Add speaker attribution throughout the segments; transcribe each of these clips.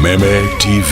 Speaker 1: Kameme TV.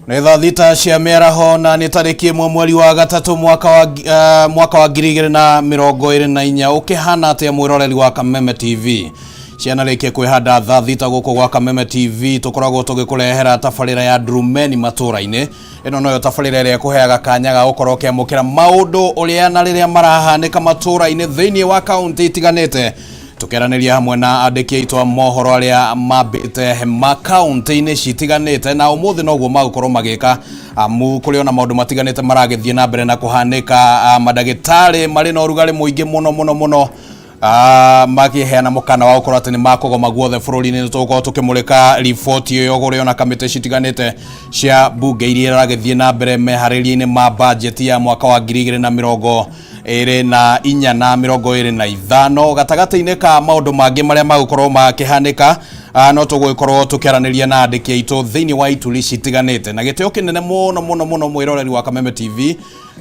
Speaker 2: Nĩ thaa thita cia mĩaraho na nĩ tarĩki ĩmwe mweri wa gatatũ mwaka wa 2024. Ũkĩhana atĩa mwĩroreri wa Kameme TV? Ciana rĩkie kwĩhanda thaa thita gũkũ gwa Kameme TV tũkoragwo tũgĩkũrehera tabarĩra ya Ndurumeni matũra-inĩ. Ĩno noyo tabarĩra ĩrĩa ĩkũheaga kanya ga gũkorwo ũkĩamũkĩra maũndũ ũrĩa na rĩrĩa marahanĩka matũra-inĩ thĩinĩ wa kaũntĩ itiganĩte, tũkeranĩria hamwe na andĩki aitũ a mohoro arĩa mambĩte hema kaũntĩ-inĩ citiganĩte, na ũmũthĩ noguo magũkorwo magĩka amu kũrĩ ona maũndũ matiganĩte maragĩthiĩ na mbere na kũhanĩka. Mandagĩtarĩ marĩ na ũrugarĩ mũingĩ mũno mũno mũno, makĩheana mũkana wa gũkorwo atĩ nĩ makũgoma guothe bũrũri-inĩ. Nĩ tũgũkorwo tũkĩmũrĩka riboti ĩyo kũrĩ ona kamĩtĩ citiganĩte cia mbunge iria iragĩthiĩ na mbere meharĩria-inĩ ma bajeti ya mwaka wa 2024 na 25. Gatagatĩ-inĩ ka maũndũ mangĩ marĩa magũkorwo makĩhanĩka, no tũgũgĩkorwo tũkĩaranĩria na andĩki aitũ thĩinĩ wa ituri citiganĩte. Na gĩtĩo kĩnene mũno mũno mũno, mwĩroreri wa Kameme TV,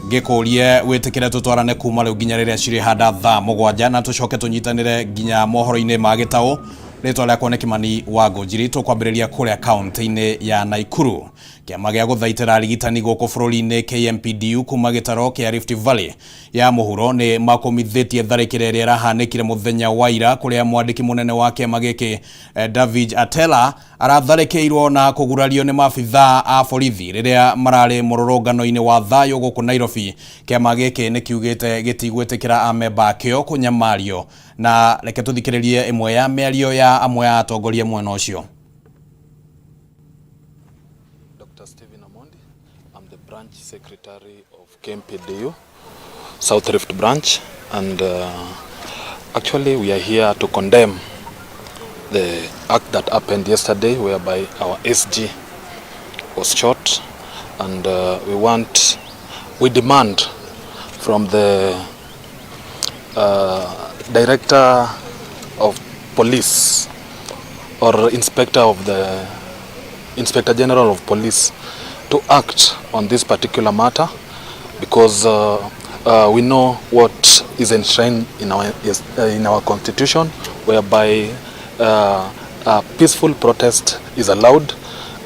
Speaker 2: ngĩkũrie wĩtĩkĩre tũtwarane kuma rĩu nginya rĩrĩa cirĩ handa thaa mũgwanja, na tũcoke tũnyitanĩre nginya mohoro-inĩ ma gĩtaũ. Rĩtwa rĩakwa nĩ Kimani wa Ngũnjiri. Tũkwambĩrĩria kũrĩa kaũntĩ-inĩ ya Naikuru. Kĩama gĩa gũthaitĩra arigitani gũkũ bũrũri-inĩ KMPDU kuma gĩtaro kĩa Rift Valley ya mũhuro nĩ makũmithĩtie tharĩkĩra ĩrĩa ĩrahanĩkire mũthenya wa ira, kũrĩa mwandĩki mũnene wa kĩama gĩkĩ David Atela aratharĩkĩirwo na kũgurario nĩ maabithaa a borithi rĩrĩa mararĩ mũrũrũngano-inĩ wa thayũ gũkũ Nairobi. Kĩama gĩkĩ nĩ kiugĩte gĩtigwĩtĩkĩra amemba akĩo kũnyamario, na reke tũthikĩrĩrie ĩmwe ya mĩario ya amwe a atongoria mwena ũcio.
Speaker 3: Dr. Stephen Omondi. I'm the branch secretary of KMPDU, South Rift branch, and actually we are here to condemn the act that happened yesterday, whereby our SG was shot, and we demand from the director of police or inspector general of police to act on this particular matter, because we know what is enshrined in our constitution, whereby a peaceful protest is allowed,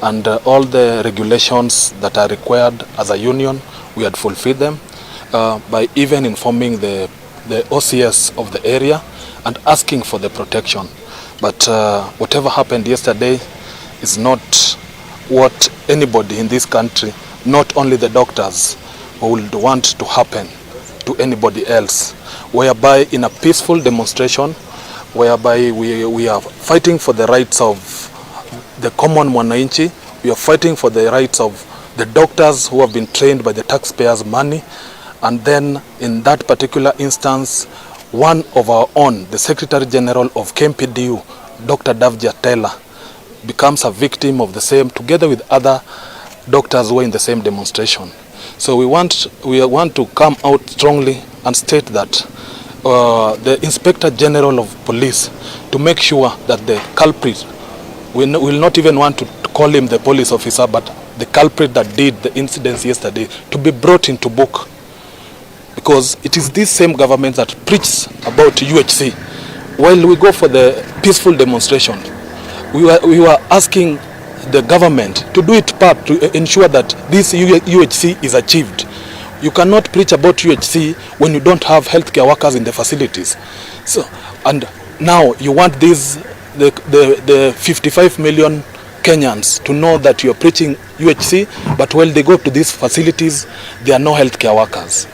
Speaker 3: and all the regulations that are required as a union, we had fulfilled them by even informing the OCS of the area and asking for the protection. But whatever happened yesterday is not what anybody in this country, not only the doctors, would want to happen to anybody else. Whereby in a peaceful demonstration, whereby we are fighting for the rights of the common mwananchi, we are fighting for the rights of the doctors who have been trained by the taxpayers' money, and then in that particular instance, one of our own, the Secretary General of KMPDU, Dr. Davji Atellah, becomes a victim of the same, together with other doctors who were in the same demonstration. So we want to come out strongly and state that the Inspector General of Police to make sure that the culprit, we will not even want to call him the police officer, but the culprit that did the incidents yesterday to be brought into book, because it is this same government that preaches about UHC. While we go for the peaceful demonstration, we were asking the government to do its part to ensure that this UHC is achieved. You cannot preach about UHC when you don't have healthcare workers in the facilities. So, and now you want the 55 million Kenyans to know that you're preaching UHC, but when they go to these facilities, there are no healthcare workers.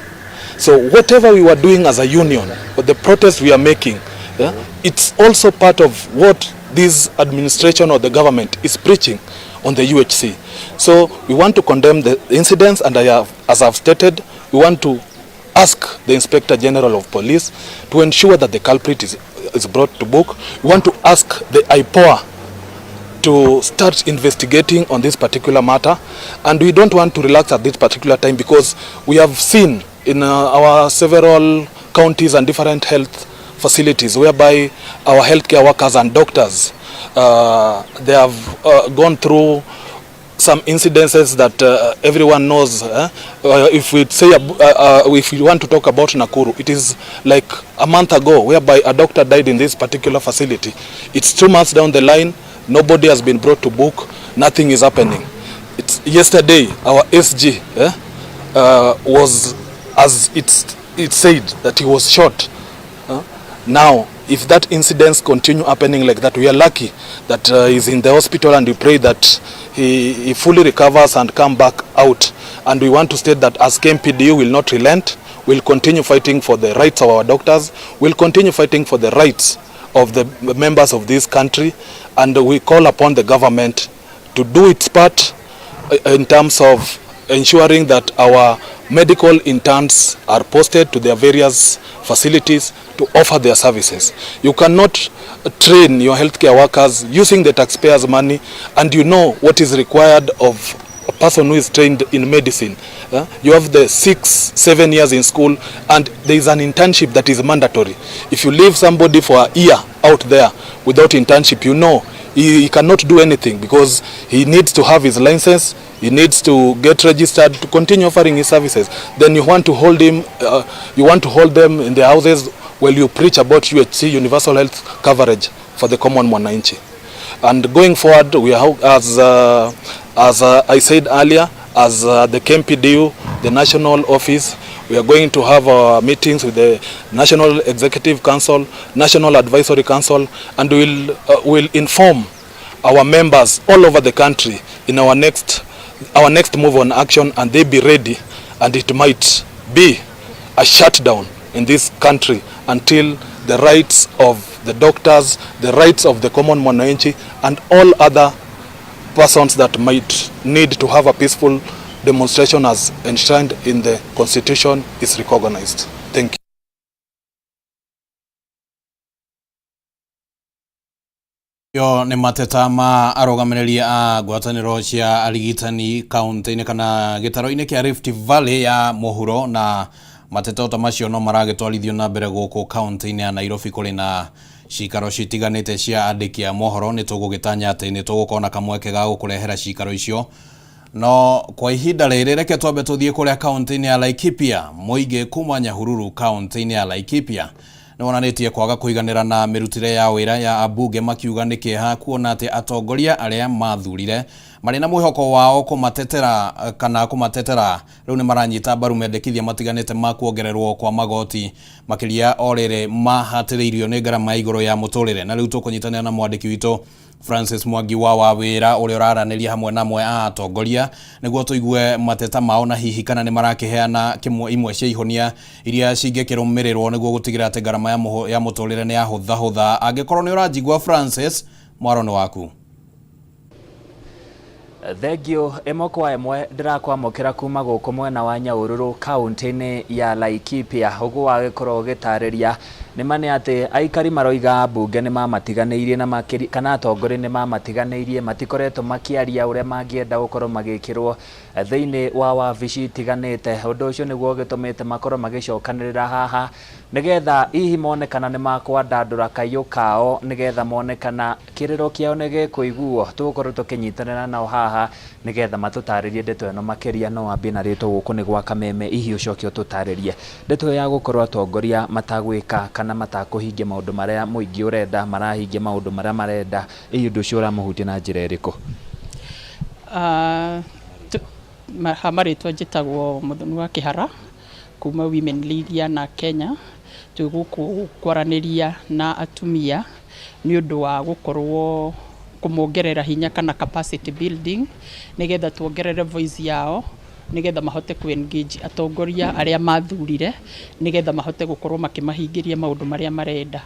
Speaker 3: So whatever we were doing as a union, but the protest we are making, yeah, it's also part of what this administration or the government is preaching on the UHC. So we want to condemn the incidents, and as I've stated, we want to ask the Inspector General of Police to ensure that the culprit is brought to book. We want to ask the IPOA to start investigating on this particular matter, and we don't want to relax at this particular time because we have seen in our several counties and different health facilities whereby our healthcare workers and doctors, they have gone through some incidences that everyone knows. If we say, if we want to talk about Nakuru, it is like a month ago whereby a doctor died in this particular facility. It's 2 months down the line, nobody has been brought to book, nothing is happening. It's yesterday, our SG was, as it said, that he was shot. Now, if that incidents continue happening like that, we are lucky that he's in the hospital, and we pray that he fully recovers and come back out. And we want to state that as KMPDU will not relent, we'll continue fighting for the rights of our doctors, we'll continue fighting for the rights of the members of this country, and we call upon the government to do its part in terms of ensuring that our medical interns are posted to their various facilities to offer their services. You cannot train your healthcare workers using the taxpayers' money, and you know what is required of a person who is trained in medicine. You have the 6-7 years in school, and there is an internship that is mandatory. If you leave somebody for a year out there without internship, you know he cannot do anything because he needs to have his license, he needs to get registered to continue offering his services. Then you want to hold him, you want to hold them in their houses while you preach about UHC, universal health coverage for the common mwananchi. And going forward, we are, as I said earlier, as the KMPDU, the national office, we are going to have our meetings with the National Executive Council, National Advisory Council, and we'll inform our members all over the country in our next move on action, and they be ready. And it might be a shutdown in this country until the rights of the doctors, the rights of the common mwananchi, and all other persons that might need to have a peaceful demonstration as enshrined in the Constitution is recognized. Thank you.
Speaker 2: Yo nĩ mateta ma arũgamĩrĩri a ngwatanĩro cia arigitani kaunti-inĩ kana gĩtaro-inĩ kĩa Rift Valley ya mũhuro, na mateta ta macio no maragĩtwarithio na mbere gũkũ kaunti-inĩ ya Nairobi kũrĩ na cikaro citiganĩte cia andĩki a mohoro. Nĩ tũgũgĩtanya atĩ nĩ tũgũkorwo na kamweke ga gũkũrehera cikaro icio, no kwa ihinda rĩrĩ reke twambe tũthiĩ kũrĩa kaunti-inĩ ya Laikipia. Mũingĩ kuma Nyahururu kaunti-inĩ ya Laikipia nĩ wonanĩtie kwaga kũiganĩra na mĩrutĩre ya wĩra ya ambunge, makiuga nĩ kĩeha kuona atĩ atongoria arĩa mathurire marĩ na mwĩhoko wao kũmatetera kana kũmatetera rĩu nĩ maranyita mbaru mendekithia matiganĩte ma kuongererwo kwa magoti, makĩria o rĩrĩ mahatĩrĩirio nĩ ngarama ya igũrũ ya mũtũrĩre. Na rĩu tũkũnyitanĩra na mwandĩki witũ Francis Mwangi wa Wawĩra ũrĩa ũraranĩria hamwe na amwe a atongoria nĩguo tũigue mateta mao na hihi kana nĩ marakĩheana kĩmwe imwe cia ihonia iria cingĩkĩrũmĩrĩrwo nĩguo gũtigĩrĩra atĩ ngarama ya mũtũrĩre nĩ yahũthahũtha. Angĩkorwo nĩ ũranjigua Francis, mwaro nĩ waku.
Speaker 1: Thengio ĩmwe kwa ĩmwe, ndĩrakwamũkĩra kuma gũkũ mwena wa Nyahururu kaunti-inĩ ya Laikipia. Ũguo wagĩkorwo ũgĩtarĩria nĩ ma nĩ atĩ aikari maroiga mbunge nĩ mamatiganĩirie na makĩria kana atongoria nĩ mamatiganĩirie, matikoretwo makĩaria ũrĩa mangĩenda gũkorwo magĩkĩrwo thĩinĩ wa wabici itiganĩte. Ũndũ ũcio nĩguo ũgĩtũmĩte makorwo magĩcokanĩrĩra haha nĩgetha hihi mone kana nĩ makwandandũra kaiyũ kao, nĩgetha mone kana kĩrĩro kĩao nĩ gĩkũiguo. Tũgũkorwo tũkĩnyitanĩra nao haha nĩgetha matũtarĩrie ndeto ĩno makĩria. No wambie na rĩtwa, gũkũ nĩ gwa Kameme, hihi ũcoke ũtũtarĩrie ndeto ĩyo ya gũkorwo atongoria matagwĩka kana matakũhingia maũndũ marĩa mũingĩ ũrenda, marahingia maũndũ marĩa marenda, hihi ũndũ ũcio ũramũhutia na njĩra ĩrĩkũ?
Speaker 4: Ha marĩtwa njĩtagwo Mũthoni wa Kĩhara kuma Women League ya na Kenya. Twĩ gũkũ kwaranĩria na atumia nĩ ũndũ wa gũkorwo kũmongerera hinya kana capacity building, nĩgetha tuongerere voice yao, nĩgetha mahote ku engage atongoria arĩa mathurire, nĩgetha mahote gũkorwo makĩmahingĩria maũndũ marĩa marenda.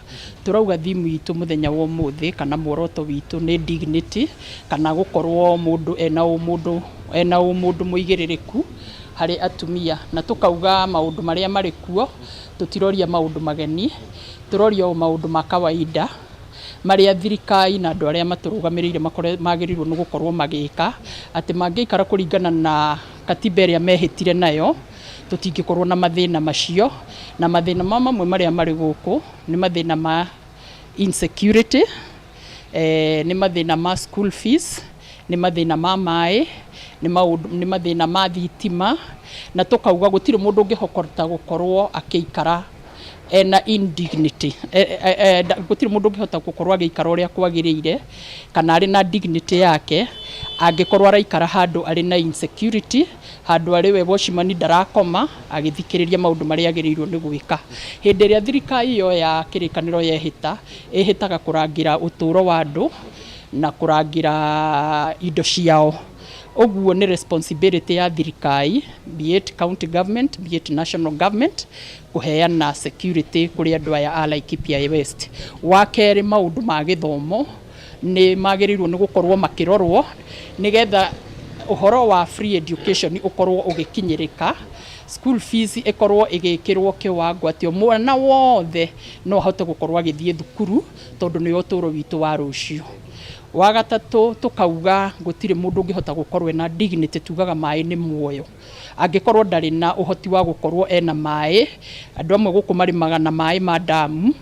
Speaker 4: Tũrauga theme itũ mũthenya wa ũmũthĩ kana muoroto witũ nĩ dignity, kana gũkorwo mũndũ ena ũmũndũ, ena ũmũndũ mũigĩrĩrĩku harĩ atumia. Na tũkauga maũndũ marĩa marĩ kuo, tũtiroria maũndũ mageni, tũroria o maũndũ ma kawaida marĩa thirikari na andũ arĩa matũrũgamĩrĩire magĩrĩirwo nĩ gũkorwo magĩka, atĩ mangĩikara kũringana na katiba ĩrĩa mehĩtire nayo, tũtingĩkorwo na mathĩna macio. Na mathĩna ma mamwe marĩa marĩ gũkũ nĩ mathĩna ma insecurity, nĩ mathĩna ma school fees, nĩ mathĩna ma maĩ, nĩ mathĩna ma thitima. Na tũkauga gũtirĩ mũndũ ũngĩhota gũkorwo akĩikara ena indignity, gũtirĩ mũndũ ũngĩhota gũkorwo agĩikara ũrĩa kwagĩrĩire kana arĩ na dignity yake angĩkorwo araikara handũ arĩ na insecurity, handũ arĩ we watchman ndarakoma agĩthikĩrĩria maũndũ marĩa agĩrĩirwo nĩ gwĩka. Hĩndĩ ĩrĩa thirikari yoya kĩrĩkanĩro yehĩta, ĩhĩtaga kũrangĩra ũtũũro wa andũ na kũrangĩra indo ciao. Ũguo nĩ responsibility ya thirikari, be it county government, be it national government, kũheana security kũrĩ andũ aya a Laikipia West. Wa kerĩ, maũndũ ma gĩthomo nĩ magĩrĩirwo nĩ gũkorwo makĩrorwo, nĩgetha ũhoro wa free education ũkorwo ũgĩkinyĩrĩka, school fees ĩkorwo ĩgĩkĩrwo kĩwango atĩ o mwana wothe no ahote gũkorwo agĩthiĩ thukuru, tondũ nĩ ũtũũro witũ wa rũciũ. Wa gatatũ, tũkauga gũtirĩ mũndũ ũngĩhota gũkorwo ena dignity. Tugaga maĩ nĩ muoyo. Angĩkorwo ndarĩ na ũhoti wa gũkorwo ena maĩ, andũ amwe gũkũ marĩmaga na maĩ ma ndamu,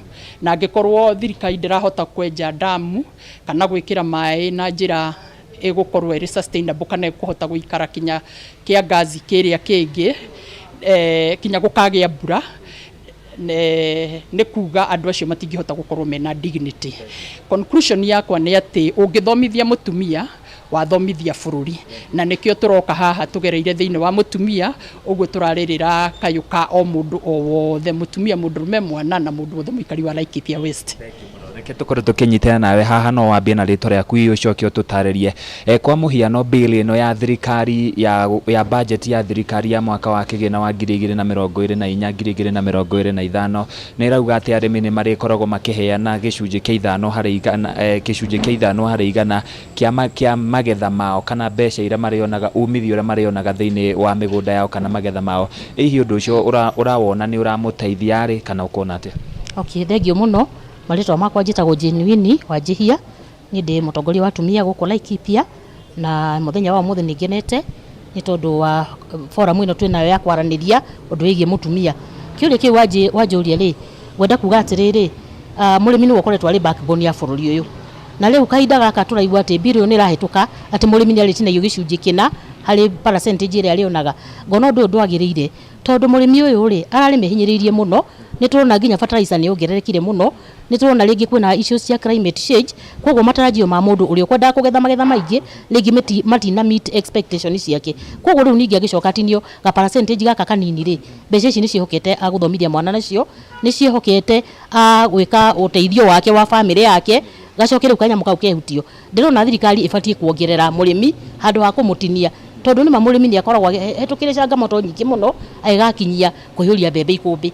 Speaker 4: na angĩkorwo thirikari ndĩrahota kwenja ndamu kana gwĩkĩra maĩ na njĩra ĩgũkorwo ĩrĩ sustainable kana ĩkũhota gũikara kinya kĩangazi kĩrĩa kĩngĩ, kinya gũkagĩa mbura, nĩ kuga andũ acio matingĩhota gũkorwo mena dignity. Conclusion yakwa nĩ atĩ ũngĩthomithia mũtumia, wathomithia bũrũri, na nĩkĩo tũroka haha tũgereire thĩinĩ wa mũtumia. Ũguo tũrarĩrĩra kayũ ka o mũndũ o wothe, mũtumia, mũndũrũme, mwana na mũndũ wothe mũikari wa Laikipia West.
Speaker 1: Reke tũkorwo tũkĩnyitana nawe haha. No wambie na rĩtwa rĩaku hihi, ũcoke ũtũtarĩrie, kwa mũhiano, bill ĩno ya thirikari ya budget ya thirikari ya mwaka wa kĩgĩna wa 2024 2025 nĩ ĩrauga atĩ arĩmi nĩ marĩkoragwo makĩheana gĩcunjĩ kĩa 5 harĩ igana, gĩcunjĩ kĩa 5 harĩ igana kĩa magetha mao kana mbeca iria marĩonaga, umithio ũrĩa marĩonaga thĩinĩ wa mĩgũnda yao kana magetha mao. Hihi ũndũ ũcio ũrawona nĩ ũramũteithia rĩ, kana ũkona atĩa?
Speaker 5: Okay, thengio mũno. Marĩtwa makwa njĩtagwo Jane Winnie Wanjihia. Niĩ ndĩ mũtongoria wa atumia gũkũ Laikipia, na mũthenya wa ũmũthĩ nĩ ngenete nĩ tondũ wa forum ĩno twĩ nayo ya kwaranĩria ũndũ wĩgiĩ mũtumia. Kĩũria kĩu wanjũria rĩ, ngwenda kuga atĩrĩrĩ, mũrĩmi nĩwe ũkoretwo arĩ backbone ya bũrũri ũyũ, na rĩu kahinda gaka tũraigua atĩ bill ĩyo nĩ ĩrahĩtũka atĩ mũrĩmi nĩ arĩtinagio gĩcunjĩ kĩna harĩ percentage ĩrĩa arĩonaga, ngona ũndũ ũyũ ndwagĩrĩire, tondũ mũrĩmi ũyũ rĩ ararĩma ehinyĩrĩirie mũno. Nĩ tũrona nginya fertilizer nĩ yongererekire mũno, nĩ tũrona rĩngĩ kwĩna issues cia climate change. Koguo matarajio ma mũndũ ũrĩa ũkwendaga kũgetha magetha maingĩ rĩngĩ matina meet expectation ciake. Koguo rĩu ningĩ agĩcoka atinio ga percentage gaka kanini rĩ, mbeca ici nĩ ciĩhokete agũthomithia mwana nacio, nĩ ciĩhokete gwĩka ũteithio wake wa famĩlĩ yake, gacoke rĩu kanyamũ kau kehutio. Ndĩrona thirikari ĩbatiĩ kuongerera mũrĩmi handũ ha kũmũtinia, tondũ nĩma mũrĩmi nĩ akoragwo hetũkĩre changamoto nyingĩ mũno agĩgakinyia kũihũria mbembe ikũmbĩ,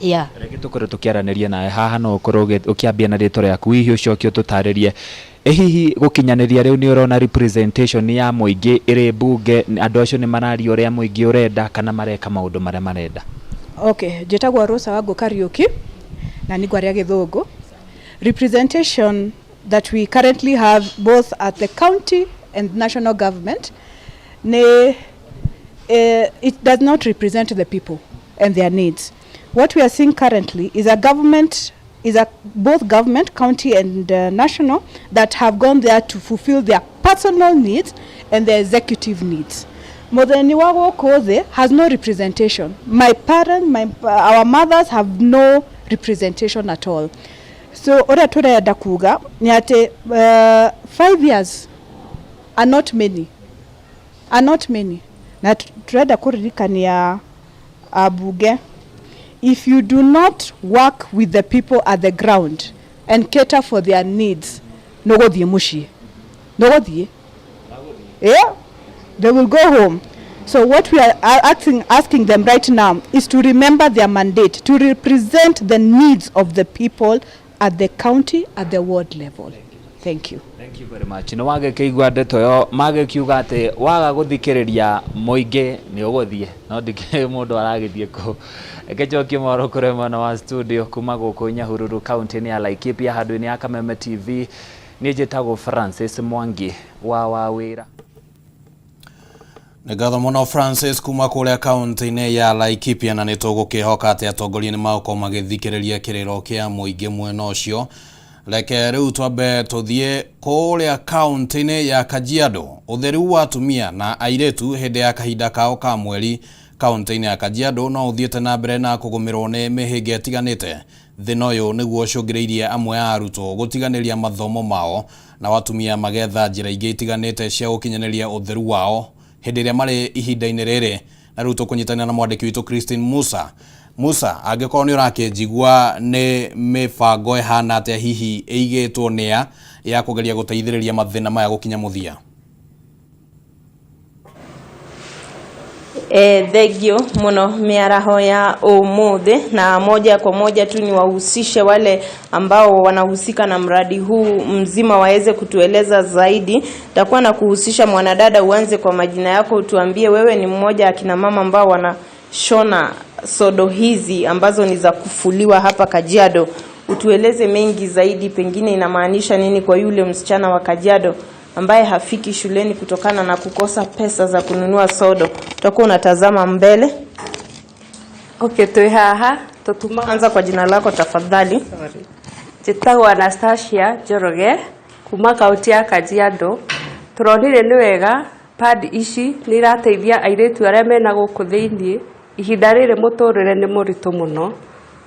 Speaker 5: yeah.
Speaker 1: Reke tũkorwo tũkĩaranĩria nawe haha. No ũkorwo ũkĩambia na rĩtwa rĩaku hihi, ũcoke ũtũtarĩrie, ĩ hihi gũkinyanĩria rĩu nĩ ũrona representation ya mũingĩ ĩrĩ mbunge, andũ acio nĩ mararia ũrĩa mũingĩ ũrenda kana mareka maũndũ marĩa marenda?
Speaker 6: Okay, njĩtagwo Rosa Wangu Kariuki na nĩ ngwaria Gĩthũngũ. Representation that we currently have both at the county and national government nĩ it does not represent the people and their needs. What we are seeing currently is a government is a both government, county and national, that have gone there to fulfill their personal needs and their executive needs. Mutheni wa gũkũ thĩ has no representation. My parents, our mothers have no representation at all. So ũrĩa tũrenda kuga nĩ atĩ 5 years are not many. Are not many. Na turenda kũririkania ambunge, if you do not work with the people at the ground and cater for their needs, nũgũthiĩ mũciĩ, nũgũthiĩ. Yeah, they will go home. So what we are asking them right now is to remember their mandate to represent the needs of the people at the county, at the ward level. Thank you.
Speaker 1: Thank you very much. Nĩ wagĩkĩigua ndeto ĩyo magĩkiuga atĩ waga gũthikĩrĩria mũingĩ nĩ ũgũthiĩ, no ndikĩũĩ mũndũ aragĩthiĩ kũ. Reke njokie mohoro kũrĩ mwena wa studio kuma gũkũ Nyahururu, kaunti-inĩ ya Laikipia, handũ-inĩ ya Kameme TV. Niĩ njĩtagwo Francis Mwangi wa Wawĩra.
Speaker 2: Nĩ ngatho mũno Francis kuma kũrĩa kaunti-inĩ ya Laikipia, na nĩ tũgũkĩhoka atĩ atongoria nĩ magũkorwo magĩthikĩrĩria kĩrĩro kĩa mũingĩ mwena ũcio. Reke rĩu twambe tũthiĩ kũrĩa kaunti-inĩ ya Kajiado. Ũtheru wa atumia na airĩtu hĩndĩ ya kahinda kao ka mweri kaunti-inĩ ya Kajiado no ũthiĩte na mbere na kũgũmĩrwo nĩ mĩhĩnga ĩtiganĩte. Thĩna ũyũ nĩguo ũcũngĩrĩirie amwe a arutwo gũtiganĩria mathomo mao na atumia magetha njĩra ingĩ itiganĩte cia gũkinyanĩria ũtheru wao hĩndĩ ĩrĩa marĩ ihinda-inĩ rĩrĩ. Na rĩu tũkũnyitanĩra na mwandĩki witũ Christine Musa. Musa, angĩkorwo nĩ ũrakĩnjigua, nĩ mĩbango ĩhana atĩa hihi ĩigĩtwo nĩa ya kũgeria gũteithĩrĩria mathĩna maya gũkinya mũthia?
Speaker 7: Thengio muno miaraho ya umuthi, na moja kwa moja tu ni wahusishe wale ambao wanahusika na mradi huu mzima waweze kutueleza zaidi. Takuwa na kuhusisha mwanadada, uanze kwa majina yako, utuambie wewe ni mmoja akina mama ambao wanashona sodo hizi ambazo ni za kufuliwa hapa Kajiado. Utueleze mengi zaidi, pengine inamaanisha nini kwa yule msichana wa Kajiado ambaye hafiki shuleni kutokana na kukosa pesa za kununua sodo. Utakuwa unatazama mbele.
Speaker 8: Okay, twĩ haha tũtuma.
Speaker 7: Anza kwa jina lako, tafadhali.
Speaker 8: Sorry. Njĩtagwo Anastasia Njoroge kuma kaunti ya Kajiado. Tũronire nĩ wega pad ici nĩ irateithia airĩtu arĩa mena gũkũ thĩiniĩ. Ihinda rĩrĩ mũtũrĩre nĩ mũritũ mũno,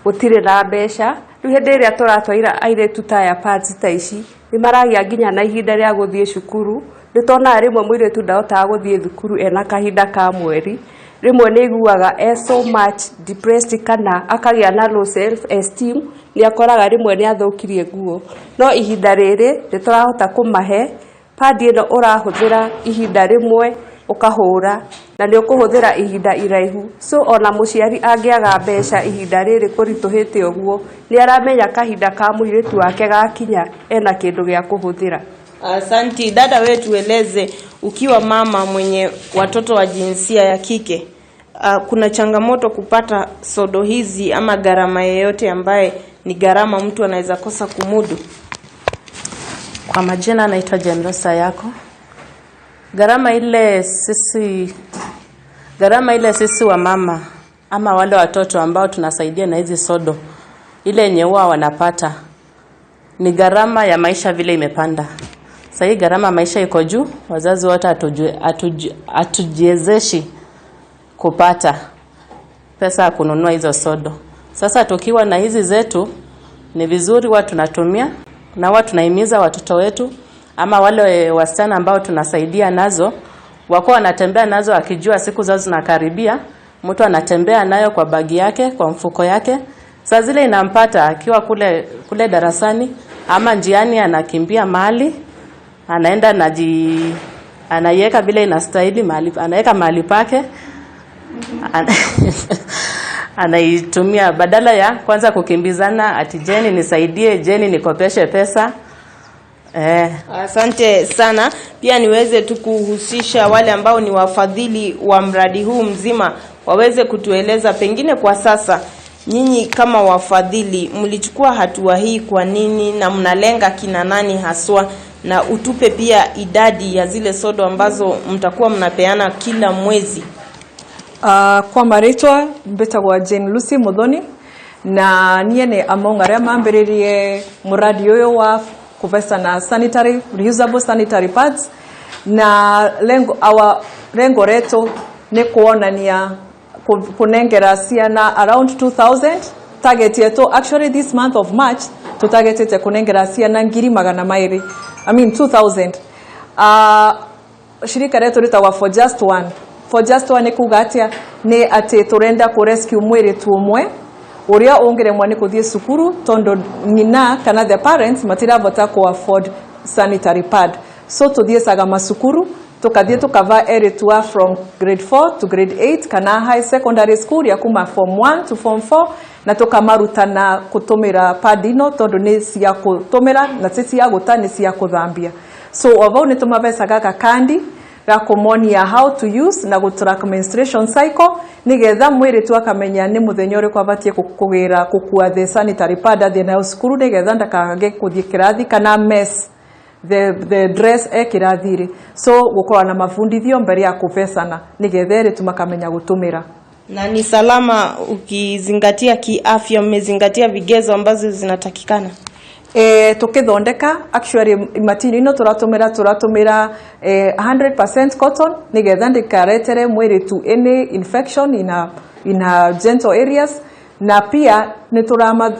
Speaker 8: gũtirĩ na mbeca. Rĩu hĩndĩ ĩrĩa tũratwarĩra airĩtu ta aya pads ta ici, nĩ maragĩa nginya na ihinda rĩa gũthiĩ cukuru. Nĩ tuonaga rĩmwe mũirĩtu ndahotaga gũthiĩ thukuru ena kahinda ka mweri. Rĩmwe nĩ aiguaga e so much depressed kana akagĩa na low self esteem, nĩ akoraga rĩmwe nĩ athũkirie nguo. No ihinda rĩrĩ nĩ tũrahota kũmahe pad ĩno, ũrahũthĩra ihinda rĩmwe ũkahũra na nĩ ũkũhũthĩra ihinda iraihu. So ona mũciari angĩaga mbeca ihinda rĩrĩ kũritũhĩte ũguo, nĩ aramenya kahinda ka mũirĩtu wake gakinya ena kĩndũ gĩa kũhũthĩra.
Speaker 7: Asanti dada, wewe tueleze, ukiwa mama mwenye watoto wa jinsia ya kike, kuna changamoto kupata sodo hizi ama gharama yeyote ambaye ni gharama mtu anaweza kosa kumudu?
Speaker 9: Kwa majina naitwa Jenrosa Yako. Gharama ile sisi wa mama ama wale watoto ambao tunasaidia na hizi sodo, ile yenye huwa wanapata ni gharama ya maisha vile imepanda. Sasa hii gharama ya maisha iko juu, wazazi wote hatujiwezeshi kupata pesa ya kununua hizo sodo. Sasa tukiwa na hizi zetu ni vizuri huwa tunatumia na huwa tunahimiza watoto wetu ama wale wasichana ambao tunasaidia nazo wako wanatembea nazo akijua siku zao zinakaribia. Mtu anatembea nayo kwa bagi yake, kwa mfuko yake. Saa zile inampata akiwa kule kule darasani ama njiani, anakimbia mahali anaenda, anaiweka vile inastahili mahali, anaweka mahali pake, anaitumia badala ya kwanza kukimbizana ati "Jeni, nisaidie, Jeni, nikopeshe pesa."
Speaker 7: Asante sana. Pia niweze tu kuhusisha wale ambao ni wafadhili wa mradi huu mzima waweze kutueleza pengine kwa sasa nyinyi kama wafadhili mlichukua hatua hii kwa nini na mnalenga kina nani haswa, na utupe pia idadi ya zile sodo ambazo mtakuwa mnapeana kila mwezi.
Speaker 10: Kwa marĩtwa mbĩtagwo Jane Lucy Muthoni, na niĩ nĩ among arĩa mambĩrĩrie mũradi ũyũ wa kũvecana sanitary reusable sanitary pads, na lengo, our lengo letu nĩ kuonania kũnengera ciana around 2000. Target yetu actually this month of March tũtargetĩte kũnengera ciana 200,000, I mean 2000. Shirika rĩtũ rĩtagwa For Just One. For Just One nĩ kuga atĩa? Nĩ atĩ tũrenda kũ rescue mwĩrĩtu ũmwe ũrĩa ũngĩremwo nĩ kũthiĩ cukuru tondũ nyina kana the parents matirabota kũ afford sanitary pad. So tũthiecaga macukuru, tũkathiĩ tũkava erĩtu a from grade 4 to grade 8 kana high secondary school ya kuma form 1 to form 4, na tũkamarutana gũtũmĩra pad ino, tondũ nĩ cia gũtũmĩra na ti cia gũta, nĩ cia kũthambia. So o vau nĩ tũmabecaga gakandi ga kũmonia how to use na gũtrack menstruation cycle, nĩgetha mwĩrĩtu akamenya nĩ mũthenya ũrĩkũ abatiĩ kũgĩra kũkua the sanitary pad athiĩ nayo cukuru, nĩgetha ndakage gũthiĩ kĩrathi kana mess the dress e kĩrathi-rĩ. So gũkorwo na mabundithio mbere ya kũbecana, nĩgetha erĩtu makamenya gũtũmĩra.
Speaker 7: Na ni salama ukizingatia kiafya, mmezingatia vigezo ambazo zinatakikana?
Speaker 10: Tukithondeka actually material ino turatumira 100% cotton, nigetha ndikaretere mwiritu any infection in a genital areas. Na pia nĩ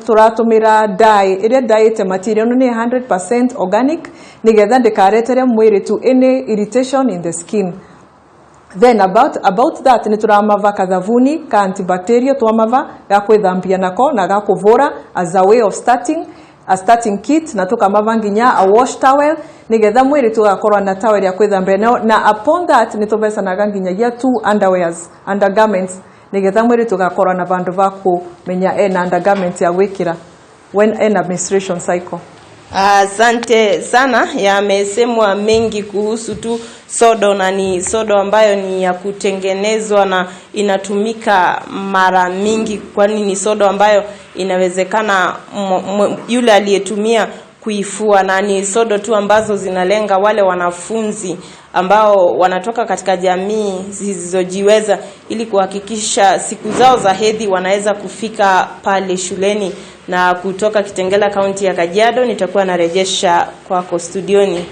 Speaker 10: tũratũmĩra dye ĩrĩa dyeĩte material ĩno nĩ 100% organic, nĩgetha ndĩkaretere mwĩrĩtu any irritation in the skin. Then about that, nĩ tũramava kathavuni ka antibacterial, twamava ga kwĩthambia nako na ga kũvũra as a way of starting a starting kit, na tukamava nginya a wash towel, nigetha mwĩrĩtu agakorwo na towel ya kwĩthambia nayo. Na upon that, nĩ tũvecanaga nginyagia two underwears, undergarments, nigetha mwĩrĩtu agakorwo na vandũ va kũmenya ena undergarment ya gwĩkĩra when ena menstruation cycle.
Speaker 7: Asante sana. Yamesemwa mengi kuhusu tu sodo, na ni sodo ambayo ni ya kutengenezwa na inatumika mara mingi, kwani ni sodo ambayo inawezekana yule aliyetumia kuifua, na ni sodo tu ambazo zinalenga wale wanafunzi ambao wanatoka katika jamii zisizojiweza, ili kuhakikisha siku zao za hedhi wanaweza kufika pale shuleni. Na kutoka Kitengela, kaunti ya Kajiado, nitakuwa narejesha kwako studioni.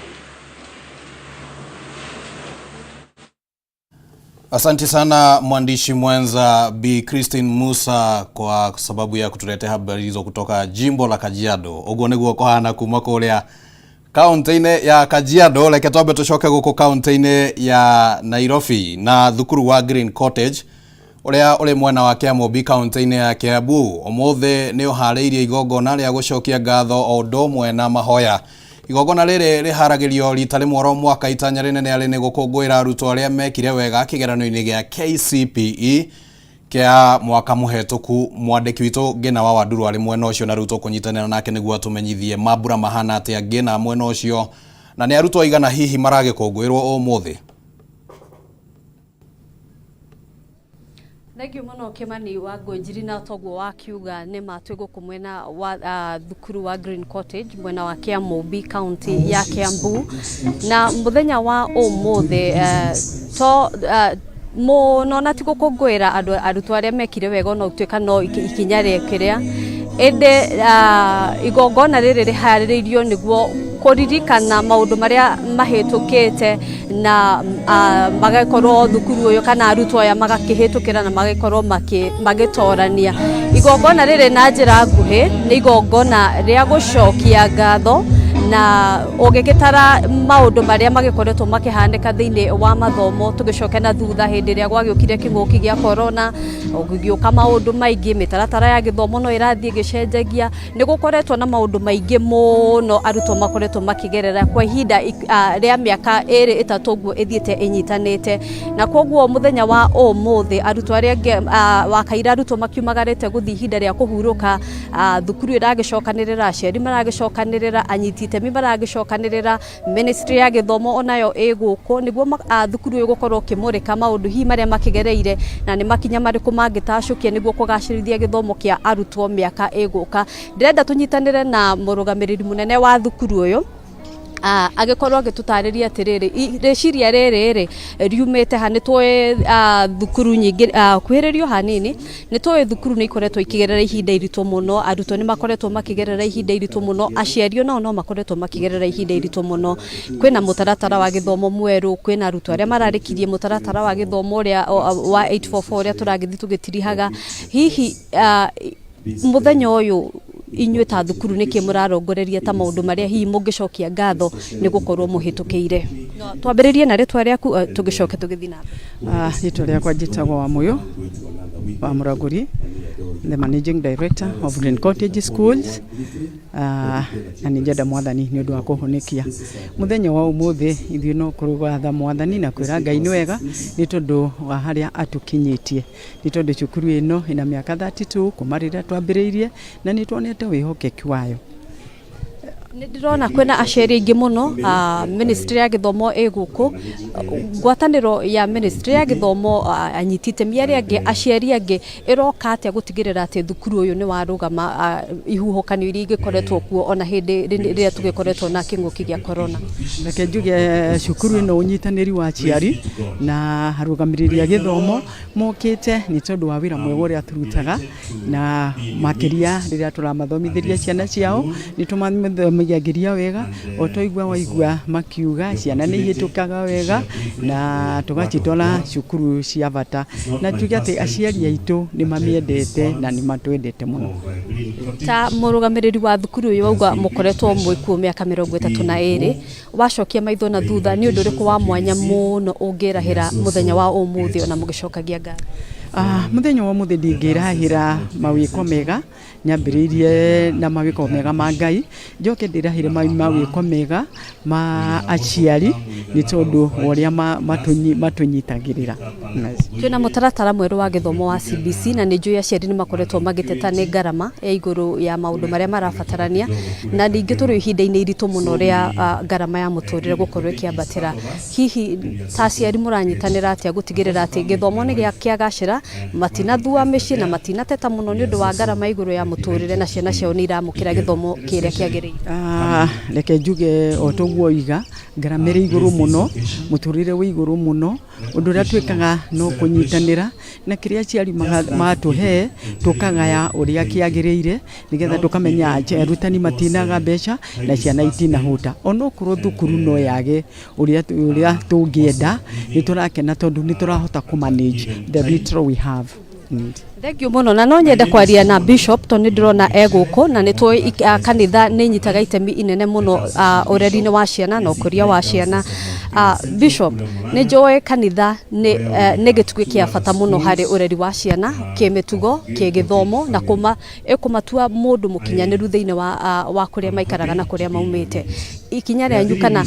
Speaker 2: Asante sana mwandishi mwenza Bi Christine Musa kwa sababu ya kutuletea habari hizo kutoka jimbo la Kajiado. Uguo niguo kuhana kuma kuria kaunti-inĩ ya Kajiado. Reke twambe tucoke guku kaunti-inĩ ya Nairobi na thukuru wa Green Cottage ũrĩa ũrĩ mwena wa Kiamũmbi kaunti-inĩ ya Kiambu ũmũthĩ nĩ ũharĩirie igongona rĩa gũcokia ngatho o ũndũ ũmwe na mahoya. Igongona rĩrĩ rĩharagĩrio rita rĩmwe oro mwaka, itanya rĩnene arĩ nĩ gũkũngũĩra arutwo arĩa mekire wega kĩgeranio-inĩ gĩa KCPE kĩa mwaka mũhetũku. Mwandĩki witũ Ngĩna wa Wanduru arĩ mwena ũcio, na rĩu tũkũnyitanĩra nake nĩguo atũmenyithie mambura mahana atĩa. Ngĩna, mwena ũcio, na nĩ arutwo aigana hihi maragĩkũngũĩrwo ũmũthĩ?
Speaker 8: Thengiũ mũno, Kimani wa Ngũnjiri. Na toguo wakiuga, nĩ ma twĩ gũkũ mwena wa thukuru wa Green Cottage, mwena wa Kiamũmbi, kaunti ya Kiambu, na mũthenya wa ũmũthĩ to mũno na ti gũkũngũĩra andũ arutwo arĩa mekire wega, ona gũtuĩka no ikinya rĩa kĩrĩa ĩndĩ igongona rĩrĩ rĩharĩrĩirio nĩguo kũririkana maũndũ marĩa mahĩtũkĩte na magakorwo thukuru ũyũ kana arutwo aya magakĩhĩtũkĩra na magĩkorwo magĩtorania. Igongona rĩrĩ na njĩra nguhĩ nĩ igongona rĩa gũcokia ngatho, na ũgĩgĩtara maũndũ marĩa magĩkoretwo makĩhanĩka thĩinĩ wa mathomo, tũgĩcoke na thutha hĩndĩ ĩrĩa gwagĩũkire kĩng'ũki gĩa corona, gũgĩũka maũndũ maingĩ, mĩtaratara ya gĩthomo no ĩrathiĩ ĩgĩcenjagia. Nĩ gũkoretwo na maũndũ maingĩ mũno arutwo makoretwo makĩgerera kwa ihinda rĩa mĩaka 2 3 ũguo ĩthiĩte ĩnyitanĩte. Na koguo mũthenya wa ũmũthĩ, arutwo arĩa angĩ wakaira arutwo makiumagarĩte gũthiĩ ihinda rĩa kũhurũka, thukuru ĩragĩcokanĩrĩra, aciari maragĩcokanĩrĩra, anyiti itemi maragĩcokanĩrĩra, ministry ya gĩthomo onayo ĩ gũkũ nĩguo thukuru ũyũ gũkorwo ũkĩmũrĩka maũndũ hihi marĩa makĩgereire na nĩ makinya marĩkũ mangĩtacũkia nĩguo kũgacĩrithia gĩthomo kĩa arutwo mĩaka ĩgũka. Ndĩrenda tũnyitanĩre na mũrũgamĩrĩri mũnene wa thukuru ũyũ agĩkorwo agĩtũtarĩria atĩrĩrĩ, rĩciria rĩrĩ rĩ riumĩte ha. Nĩ tũĩ thukuru nyingĩ, kuhĩrĩrio hanini, nĩ tũĩ thukuru nĩ ikoretwo ikĩgerera ihinda iritũ mũno, arutwo nĩ makoretwo makĩgerera ihinda iritũ mũno, aciari onao no makoretwo makĩgerera ihinda iritũ mũno. Kwĩna mũtaratara wa gĩthomo mwerũ, kwĩna arutwo arĩa mararĩkirie mũtaratara wa gĩthomo ũrĩa wa 844 ũrĩa tũragĩthiĩ tũgĩtirihaga. Hihi mũthenya ũyũ Inyuĩ ta thukuru nĩkĩ mũrarongoreria ta maũndũ marĩa hihi mũngĩcokia ngatho nĩ gũkorwo mũhĩtũkĩire? Twambĩrĩrie na rĩtwa rĩaku, tũgĩcoke tũgĩthiĩ na mbere.
Speaker 11: Rĩtwa rĩakwa njĩtagwo Wamuyu wa Mũragũri, the managing director of Green Cottage Schools. Na nĩ njenda mwathani nĩ ũndũ wa kũhonekia mũthenya wa ũmũthĩ. Ithuĩ no kũgatha mwathani na kwĩra Ngai nĩ wega nĩ tondũ wa harĩa atũkinyĩtie, nĩ tondũ cukuru ĩno ĩna mĩaka 32 kuma rĩrĩa twambĩrĩirie, na nĩ tuonete wĩhokeki wayo.
Speaker 8: Nĩ ndĩrona kwĩna aciari aingĩ mũno. Ministry ya gĩthomo ĩ gũkũ, ngwatanĩro ya ministry ya gĩthomo, anyiti itemi arĩa angĩ, aciari angĩ, ĩroka atĩa gũtigĩrĩra atĩ thukuru ũyũ nĩ warũgama ihuhũkanio iria ingĩkoretwo kuo, ona hĩndĩ rĩrĩa tũgĩkoretwo na kĩng'ũki gĩa corona?
Speaker 11: Reke njuge cukuru ĩno, ũnyitanĩri wa aciari na arũgamĩrĩri a gĩthomo mokĩte nĩ tondũ wa wĩra mwega ũrĩa tũrutaga, na makĩria rĩrĩa tũramathomithĩria ciana ciao, nĩ tũmathomithagĩria wega o twaigua waigua makiuga ciana nĩ ihĩtũkaga wega na tũgacitwara cukuru cia bata, na tuge atĩ aciari aitũ nĩ mamĩendete na nĩ matwendete mũno.
Speaker 8: Ta mũrũgamĩrĩri wa thukuru ũyũ, wauga mũkoretwo mwĩkuo mĩaka 32. Wacokia maitho na thutha, nĩ ũndũ ũrĩkũ wa mwanya mũno ũngĩrahĩra mũthenya wa ũmũthĩ ona mũgĩcokagia ngatho?
Speaker 11: Mũthenya wa ũmũthĩ ndingĩrahĩra mawĩko mega. Nyambĩrĩirie na mawĩko mega ma Ngai, njoke ndĩrahĩre mawĩko mega ma aciari nĩ tondũ wa ũrĩa matũnyitagĩrĩra.
Speaker 8: Twĩna mũtaratara mwerũ wa gĩthomo wa CBC, na nĩ njũĩ aciari nĩ makoretwo magĩteta nĩ ngarama ya igũrũ ya maũndũ marĩa marabatarania, na ningĩ tũrĩ ihinda-inĩ iritũ mũno rĩa ngarama ya mũtũrĩre gũkorwo ĩkĩambatĩra. Hihi ta aciari mũranyitanĩra atĩa gũtigĩrĩra atĩ gĩthomo nĩ kĩagacĩra, matinathua mĩciĩ na matinateta mũno nĩ ũndũ wa ngarama ya igũrũ ya mũtũrĩre, na ciana ciao nĩ iramũkĩra gĩthomo kĩrĩa kĩagĩrĩire?
Speaker 11: Reke njuge o toguo oiga, ngarama ĩrĩ igũrũ mũno, mũtũrĩre wĩ igũrũ mũno. Ũndũ ũrĩa twĩkaga no kũnyitanĩra na kĩrĩa aciari matũhe, tũkagaya ũrĩa kĩagĩrĩire, nĩgetha tũkamenya arutani matinaga mbeca na ciana itinahũta. Onokorwo thukuru no yage ũrĩa tũngĩenda, nĩ tũrakena tondũ nĩ tũrahota kũ manage the little we have.
Speaker 8: Thank you mũno, na no nyende kwaria na bishop tondũ nĩ ndĩrona e gũkũ, na nĩ tũĩ kanitha nĩ inyitaga itemi inene mũno ũreri-inĩ wa ciana na ũkũria wa ciana. Bishop, nĩ njũĩ kanitha nĩ gĩtugĩ kĩa bata mũno harĩ ũreri wa ciana kĩmĩtugo, kĩgĩthomo, na kũma ĩkũmatua mũndũ mũkinyanĩru thĩinĩ wa kũrĩa maikaraga na kũrĩa maumĩte. Ikinya rĩanyu kana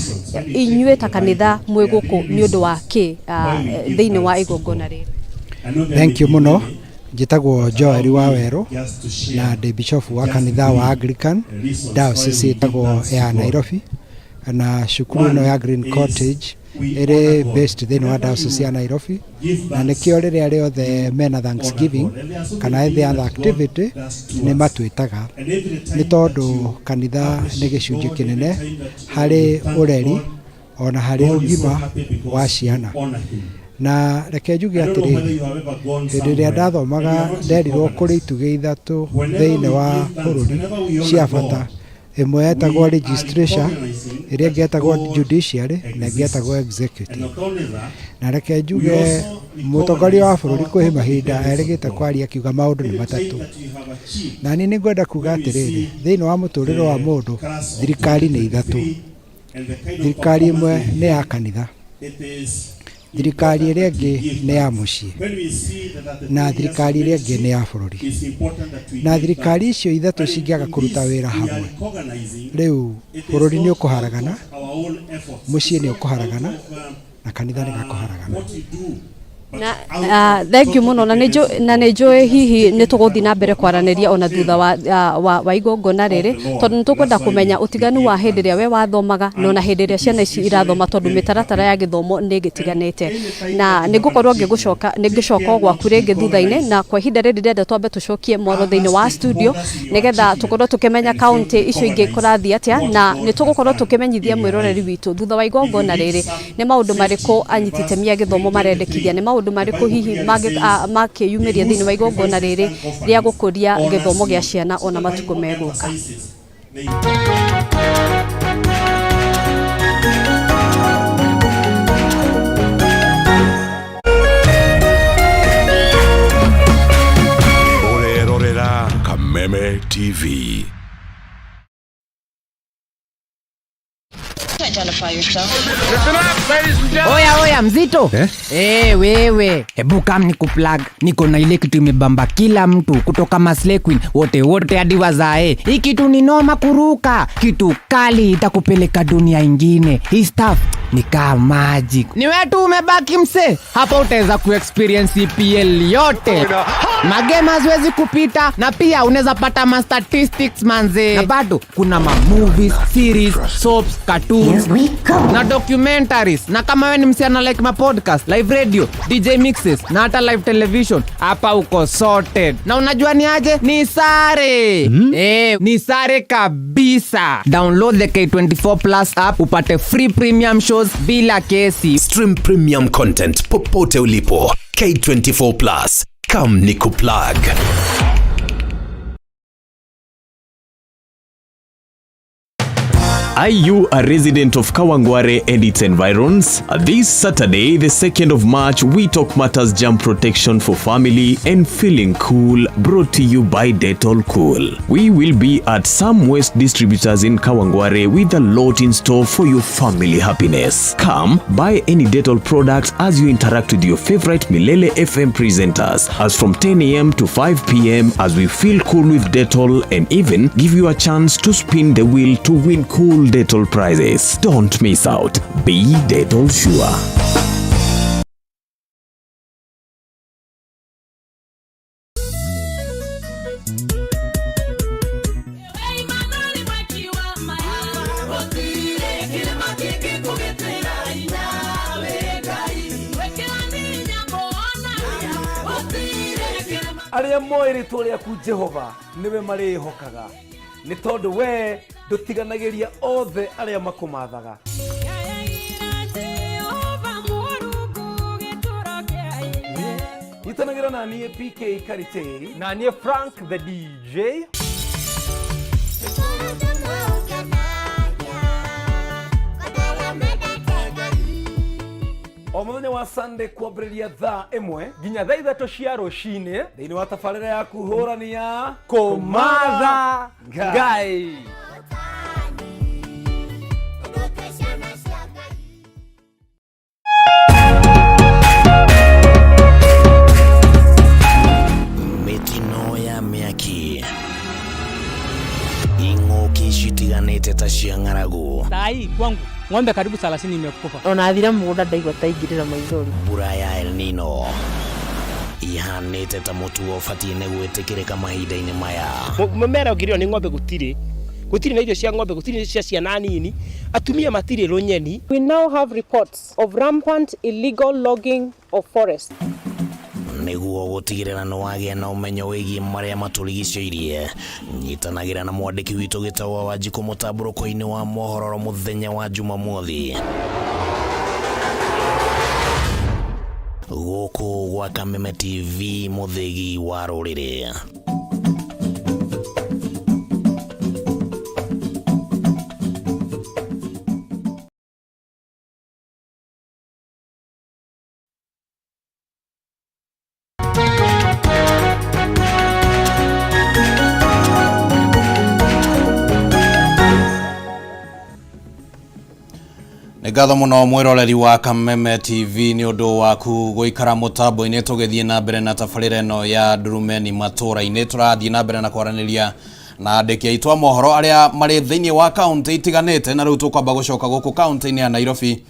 Speaker 8: inyuĩ ta kanitha mwĩ gũkũ nĩ ũndũ wa kĩ thĩinĩ wa igongona rĩrĩ?
Speaker 12: Thank you mũno. Njĩtagwo Joel Wawerũ na ndĩ bishop wa kanitha wa Anglican Diocese ĩtagwo ya Nairobi, na cukuru ĩno ya Green Cottage ĩrĩ based thĩinĩ wa Diocese ya Nairobi, na nĩkĩo rĩrĩa rĩothe mena Thanksgiving kana any other activity nĩ matwĩtaga, nĩ tondũ kanitha nĩ gĩcunjĩ kĩnene harĩ ũreri ona harĩ ũgima wa ciana. Na reke njuge atĩrĩrĩ, hĩndĩ ĩrĩa ndathomaga nderirwo kũrĩ itugĩ ithatũ thĩinĩ wa bũrũri cia bata. Ĩmwe yetagwo legislature, ĩrĩa ĩngĩ yetagwo judiciary, na ĩngĩ yetagwo executive. Na reke njuge mũtongoria wa bũrũri kwĩ mahinda erĩgĩte kwaria akiuga maũndũ nĩ matatũ, na niĩ nĩ ngwenda kuga atĩrĩrĩ, thĩinĩ wa mũtũrĩre wa mũndũ thirikari nĩ ithatũ. Thirikari ĩmwe nĩ ya kanitha, thirikari ĩrĩa ĩngĩ nĩ ya mũciĩ, na thirikari ĩrĩa ĩngĩ nĩ ya bũrũri. Na thirikari icio ithatũ cingĩaga kũruta wĩra hamwe, rĩu bũrũri nĩ ũkũharagana, mũciĩ nĩ ũkũharagana, na kanitha nĩ gakũharagana.
Speaker 8: Na thank you mũno, na nĩ njũĩ hihi nĩ tũgũthiĩ na mbere kwaranĩria ona thutha wa igongona rĩrĩ, tondũ nĩ tũkwenda kũmenya ũtiganu wa hĩndĩ ĩrĩa we wathomaga na ona hĩndĩ ĩrĩa ciana ici irathoma, tondũ mĩtaratara ya gĩthomo nĩ ĩgĩtiganĩte, na nĩ ngũkorwo ngĩgũcoka nĩ ngĩcoka o gwaku rĩngĩ thutha-inĩ. Na kwa ihinda rĩrĩ ndĩrenda twambe tũcokie mwaro thĩinĩ wa studio, nĩgetha tũkorwo tũkĩmenya kaunti icio ingĩ kũrathiĩ atĩa, na nĩ tũgũkorwo tũkĩmenyithia mwĩroreri witũ thutha wa igongona rĩrĩ nĩ maũndũ marĩkũ anyiti itemi a gĩthomo marendekithia, nĩ maũndũ marĩkũ hihi makĩyumĩria thĩinĩ wa igongona rĩrĩ rĩa gũkũria gĩthomo gĩa ciana ona matukũ megũka.
Speaker 13: Ũrerorera Kameme. TV.
Speaker 14: Oya oya mzito eh? Hey, wewe hebu kam ni kuplug niko na ile kitu imebamba kila mtu kutoka Maslay Queen wote wote hadi wazae. Hii kitu ni noma kuruka, kitu kali itakupeleka dunia ingine. Hii stuff ni kama magic. Ni wewe tu umebaki mse, hapa utaweza kuexperience EPL yote. Magame haziwezi kupita na pia unaweza pata ma statistics manze, na bado kuna ma movies, series, soaps, cartoons na documentaries. Na kama wewe ni msichana like ma podcast, live radio, DJ mixes na hata live television, hapa uko sorted. Na unajua ni aje? Ni sare. Ni sare kabisa. Download the K24 Plus app upate free premium shows bila kesi.
Speaker 13: Stream premium content popote ulipo. K24 Plus. Come nikuplug.
Speaker 15: Are you a resident of Kawangware and its environs? This Saturday, the 2nd of March, we talk matters jump protection for family and feeling cool, brought to you by Dettol Cool. We will be at some West distributors in Kawangware with a lot in store for your family happiness. Come, buy any Dettol products as you interact with your favorite Milele FM presenters as from 10 a.m. to 5 p.m. as we feel cool with Dettol and even give you a chance to spin the wheel to win cool Dettol prizes. Don't miss out. Be Dettol sure.
Speaker 16: Arĩa moĩ rĩtwa rĩaku Jehova nĩwe marĩĩhokaga, nĩ tondũ we ndũtiganagĩria othe arĩa makũmathaga. Nyitanagĩra na niĩ PK Karitei
Speaker 17: na niĩ Frank the DJ.
Speaker 16: O mũthenya wa Sunday kwambĩrĩria thaa 1
Speaker 17: nginya thaa 3 cia rũcinĩ
Speaker 16: thĩinĩ wa tabarĩra yaku hũrani ya
Speaker 17: Kũmatha Ngai.
Speaker 18: Mĩtino ya mĩaki, ing'ũki citiganĩte ta cia ng'aragu,
Speaker 19: Sai kwangu ng'ombe karibu 30 imekufa.
Speaker 7: Ona thira mũgũnda ndaigua ta ingĩrĩra maithori.
Speaker 18: Mbura ya El Nino ihanĩte ta mũtugo ũbatiĩ nĩ gwĩtĩkĩrĩka mahinda-inĩ maya.
Speaker 20: Mũmera ũngĩrĩo nĩ ng'ombe gũtirĩ, gũtirĩ na irio cia ng'ombe, gũtirĩ cia ciana nini, atumia matirĩ rũnyeni.
Speaker 21: We now have reports of rampant illegal logging of forests.
Speaker 18: Nĩguo gũtigĩrĩra nĩ wagĩa na ũmenyo wĩgiĩ marĩa matũrigicĩirie, nyitanagĩra na mwandĩki witũ Gĩtaũ wa Wanjikũ mũtambũrũko-inĩ wa mohoro mũthenya wa Jumamothi. Gũkũ gwa Kameme TV, mũthĩgi wa rũrĩrĩ.
Speaker 2: Nĩ ngatho mũno mwĩroreri wa Kameme TV nĩ ũndũ waku gũikara mũtambo-inĩ tũgĩthiĩ na mbere na tabarĩra ĩno ya Ndurumeni matũra-inĩ. Tũrathiĩ na mbere na kwaranĩria na andĩki aitũ a mohoro arĩa marĩ thĩinĩ wa kaũntĩ itiganĩte, na rĩu tũkwamba gũcoka gũkũ kaũntĩ-inĩ ya Nairobi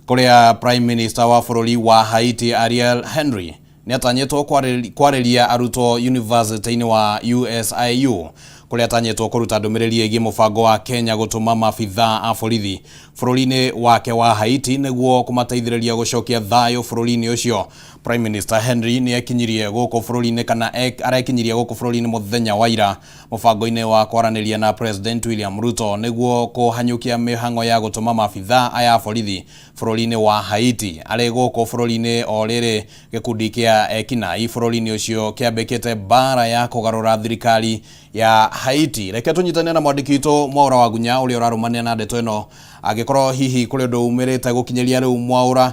Speaker 2: kũrĩa Prime Minister wa bũrũri wa Haiti Ariel Henry nĩ atanyĩtwo kwarĩria arutwo university-inĩ wa USIU kũrĩa atanyĩtwo kũruta ndũmĩrĩri ĩgiĩ mũbango wa Kenya gũtũma maabithaa a borithi bũrũri-inĩ wake wa Haiti nĩguo kũmateithĩrĩria gũcokia thayũ bũrũri-inĩ ũcio. Prime Minister Henry nĩ ekinyirie gũkũ bũrũri-inĩ kana arekinyirie gũkũ bũrũri-inĩ mũthenya wa ira mũbango-inĩ wa kwaranĩria na President William Ruto nĩguo kũhanyũkia mĩhang'o ya gũtũma maabithaa aya a borithi bũrũri-inĩ wa Haiti. Arĩ gũkũ bũrũri-inĩ o rĩrĩ gĩkundi kĩa ekinaĩ bũrũri-inĩ ũcio kĩambĩkĩte mbara ya kũgarũra thirikari ya Haiti. Reke tũnyitane na mwandĩki witũ Mwaũra wa Gunya ũrĩa ũrarũmania na ndeto ĩno, angĩkorwo hihi kũrĩ ũndũ umĩrĩte gũkinyĩria rĩu Mwaũra.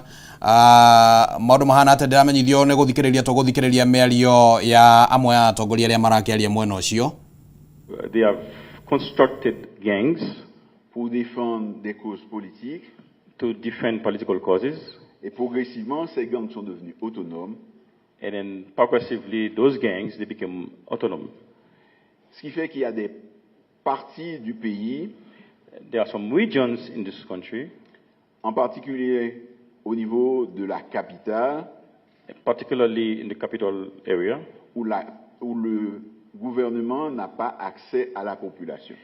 Speaker 2: Maũndũ mahana atĩa? Ndĩramenyithio nĩ gũthikĩrĩria tũgũthikĩrĩria mĩario ya amwe a atongoria arĩa marakĩaria mwena ũcio.
Speaker 3: They have constructed gangs
Speaker 22: pour défendre des causes politiques.
Speaker 3: To defend political causes.
Speaker 22: Et progressivement, ces gangs sont devenus autonomes.
Speaker 3: And then progressively, those gangs, they became autonomous.
Speaker 22: Ce qui fait qu'il y a des parties du pays,
Speaker 3: There are some regions in this country,
Speaker 22: en particulier au niveau de la capitale,
Speaker 3: particularly in the capital area,
Speaker 22: où, la, où le gouvernement n'a pas accès à la population.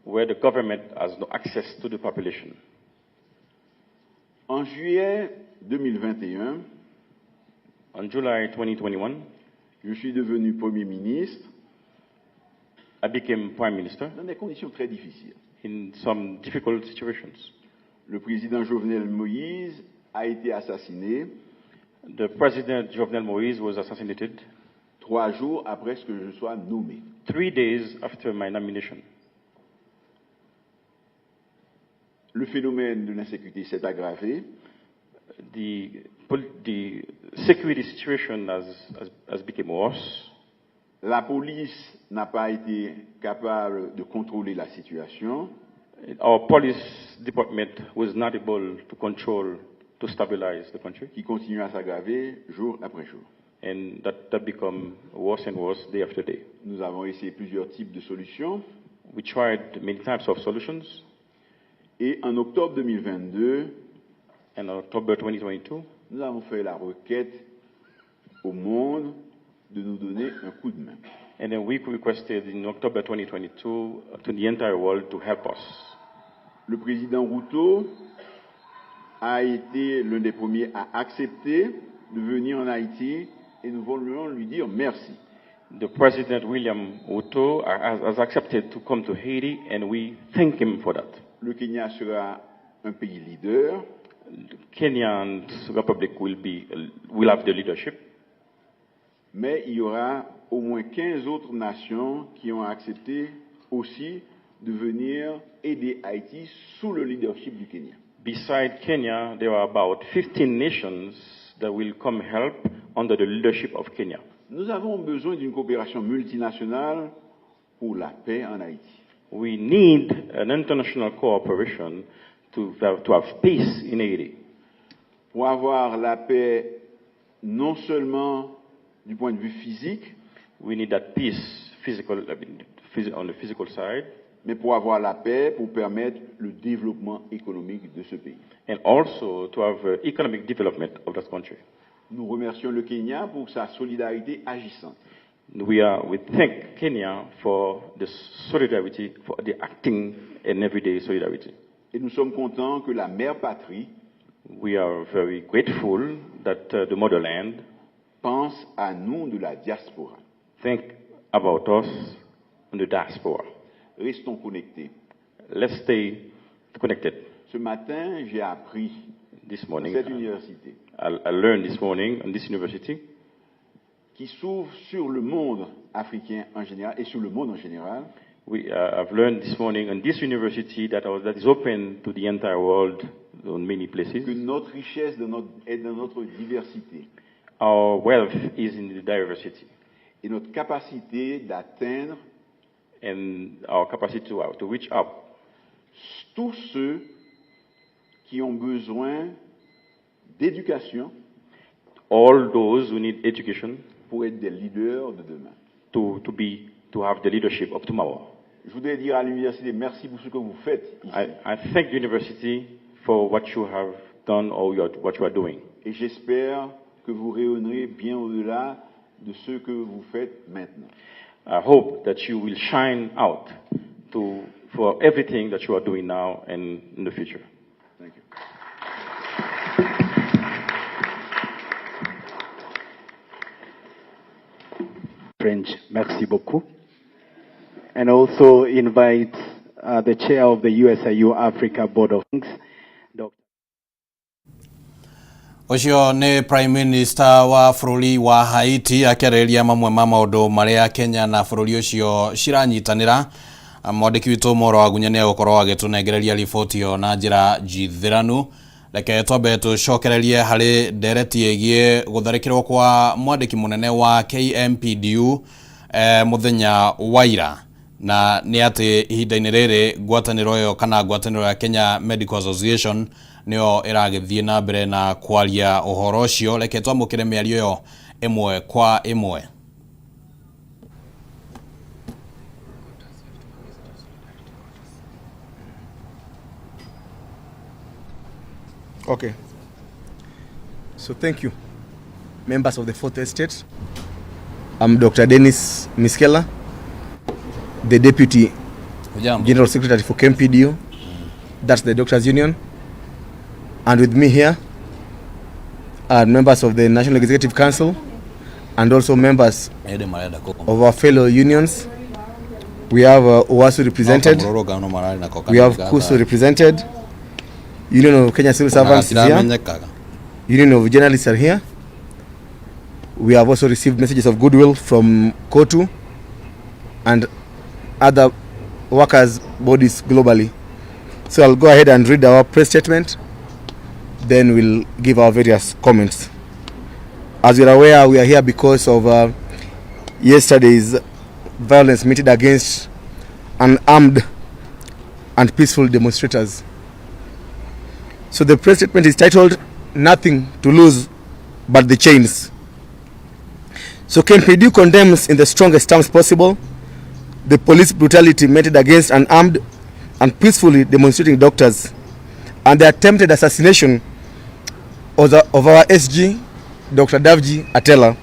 Speaker 3: Where the government has no access to the population.
Speaker 22: En juillet 2021,
Speaker 3: On July 2021,
Speaker 22: je suis devenu Premier ministre
Speaker 3: I became Prime Minister
Speaker 22: dans des conditions très difficiles.
Speaker 3: In some difficult situations.
Speaker 22: Le président Jovenel Moïse a été assassiné
Speaker 3: The President Jovenel Moïse was assassinated
Speaker 22: 3 jours après ce que je sois nommé.
Speaker 3: 3 days after my nomination.
Speaker 22: Le phénomène de l'insécurité s'est aggravé.
Speaker 3: The security situation has become worse.
Speaker 22: La police n'a pas été capable de contrôler la situation.
Speaker 3: Our police department was not able to control, to stabilize the country.
Speaker 22: Qui continue à s'aggraver jour après jour.
Speaker 3: And that become worse and worse day after day.
Speaker 22: Nous avons essayé plusieurs types de solutions.
Speaker 3: We tried many types of solutions.
Speaker 22: Et en octobre 2022,
Speaker 3: And in October 2022,
Speaker 22: nous avons fait la requête au monde de nous donner un coup de main.
Speaker 3: And then we requested in October 2022 to the entire world to help us.
Speaker 22: Le président Ruto a été l'un des premiers à accepter de venir en Haïti et nous voulons lui dire merci.
Speaker 3: The President William Ruto has accepted to come to Haiti, and we thank him for that.
Speaker 22: Le Kenya sera un pays leader.
Speaker 3: The Kenyan Republic will have the leadership.
Speaker 22: Mais il y aura au moins 15 autres nations qui ont accepté aussi de venir aider Haïti sous le leadership du Kenya.
Speaker 3: Beside Kenya, there are about 15 nations that will come help under the leadership of Kenya.
Speaker 22: Nous avons besoin d'une coopération multinationale pour la paix en Haïti.
Speaker 3: We need an international cooperation to have peace in Haiti.
Speaker 22: Pour avoir la paix non seulement du point de vue physique,
Speaker 3: We need that peace physical, I mean, on the physical side,
Speaker 22: mais pour avoir la paix, pour permettre le développement économique de ce pays.
Speaker 3: And also to have economic development of that country.
Speaker 22: Nous remercions le Kenya pour sa solidarité agissante.
Speaker 3: We thank Kenya for the solidarity, for the acting and everyday solidarity.
Speaker 22: Et nous sommes contents que la mère patrie
Speaker 3: We are very grateful that the motherland
Speaker 22: pense à nous de la diaspora.
Speaker 3: Think about us in the diaspora.
Speaker 22: Restons connectés.
Speaker 3: Let's stay connected.
Speaker 22: Ce matin, j'ai appris
Speaker 3: This morning,
Speaker 22: dans cette université
Speaker 3: I learned this morning in this university
Speaker 22: qui s'ouvre sur le monde africain en général et sur le monde en général,
Speaker 3: I've learned this morning in this university that is open to the entire world in many places.
Speaker 22: Que notre richesse est dans notre diversité
Speaker 3: Our wealth is in the diversity
Speaker 22: et notre capacité d'atteindre
Speaker 3: and our capacity to reach up
Speaker 22: tous ceux qui ont besoin d'éducation
Speaker 3: all those who need education
Speaker 22: pour être des leaders de demain.
Speaker 3: to have the leadership of tomorrow.
Speaker 22: Je voudrais dire à l'université merci pour ce que vous faites ici.
Speaker 3: I thank the university for what you have done or what you are doing.
Speaker 22: Et j'espère que vous rayonnerez bien au-delà de ce que vous faites maintenant.
Speaker 3: I hope that you will shine out for everything that you are doing now and in the future.
Speaker 22: Thank you.
Speaker 23: French, merci beaucoup. And also invite the chair of the USIU Africa Board of Dr.
Speaker 2: Ũcio nĩ Prime Minister wa bũrũri wa Haiti akĩarĩrĩria mamwe ma maũndũ marĩa Kenya na bũrũri ũcio ciranyitanĩra. Mwandĩki witũ Moro wa Gunya nĩ egũkorwo agĩtũnengereria riboti ĩyo na njĩra njithĩranu. Reke twambe tũcokererie harĩ ndereti ĩgiĩ gũtharĩkĩrwo kwa mwandĩki mũnene wa KMPDU mũthenya wa ira. Na nĩ atĩ ihinda-inĩ rĩrĩ ngwatanĩro ĩyo kana ngwatanĩro ya Kenya Medical Association nĩyo ĩragĩthiĩ na mbere na kwaria ũhoro ũcio. Reke twamũkĩre mĩario ĩyo ĩmwe kwa ĩmwe.
Speaker 4: Okay. So thank you, members of the Fourth Estate. I'm Dr. Dennis Miskellah, the Deputy
Speaker 2: Hujambo.
Speaker 4: General Secretary for KMPDU. That's the Doctors Union. And with me here are members of the National Executive Council and also members
Speaker 2: Ede marenda kũ-
Speaker 4: of our fellow unions. We have OASU represented.
Speaker 2: No kamũrũrũngano mararĩ nako
Speaker 4: We have
Speaker 2: kanitha.
Speaker 4: KUSU represented. Union of Kenya Civil Servants is here.
Speaker 2: Gatiramenyekaga.
Speaker 4: Union of Journalists are here. We have also received messages of goodwill from KOTU and other workers' bodies globally. So I'll go ahead and read our press statement, then we'll give our various comments. As you're aware, we are here because of yesterday's violence meted against unarmed and peaceful demonstrators. So the press statement is titled, Nothing to Lose But the Chains. So KMPDU condemns in the strongest terms possible the police brutality meted against unarmed and peacefully demonstrating doctors and the attempted assassination of our SG, Dr. Davji Atellah.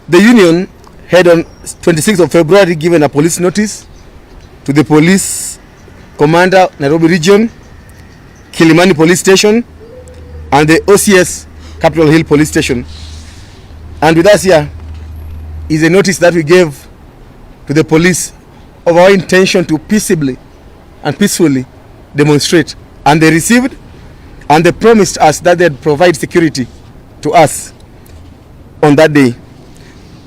Speaker 4: The union had on 26th of February given a police notice to the police commander, Nairobi Region, Kilimani Police Station, and the OCS Capitol Hill Police Station. And with us here is a notice that we gave to the police of our intention to peaceably and peacefully demonstrate. And they received, and they promised us that they'd provide security to us on that day.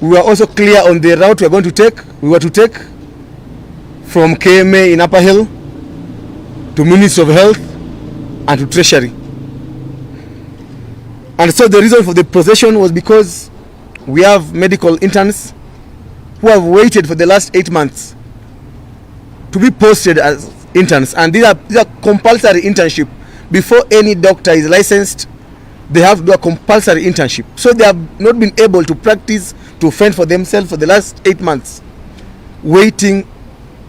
Speaker 4: We were also clear on the route we are going to take. We were to take from KMA in Upper Hill to Ministry of Health and to Treasury. And so the reason for the procession was because we have medical interns who have waited for the last 8 months to be posted as interns. And these are compulsory internship. Before any doctor is licensed, they have to do a compulsory internship. So they have not been able to practice, to fend for themselves for the last 8 months, waiting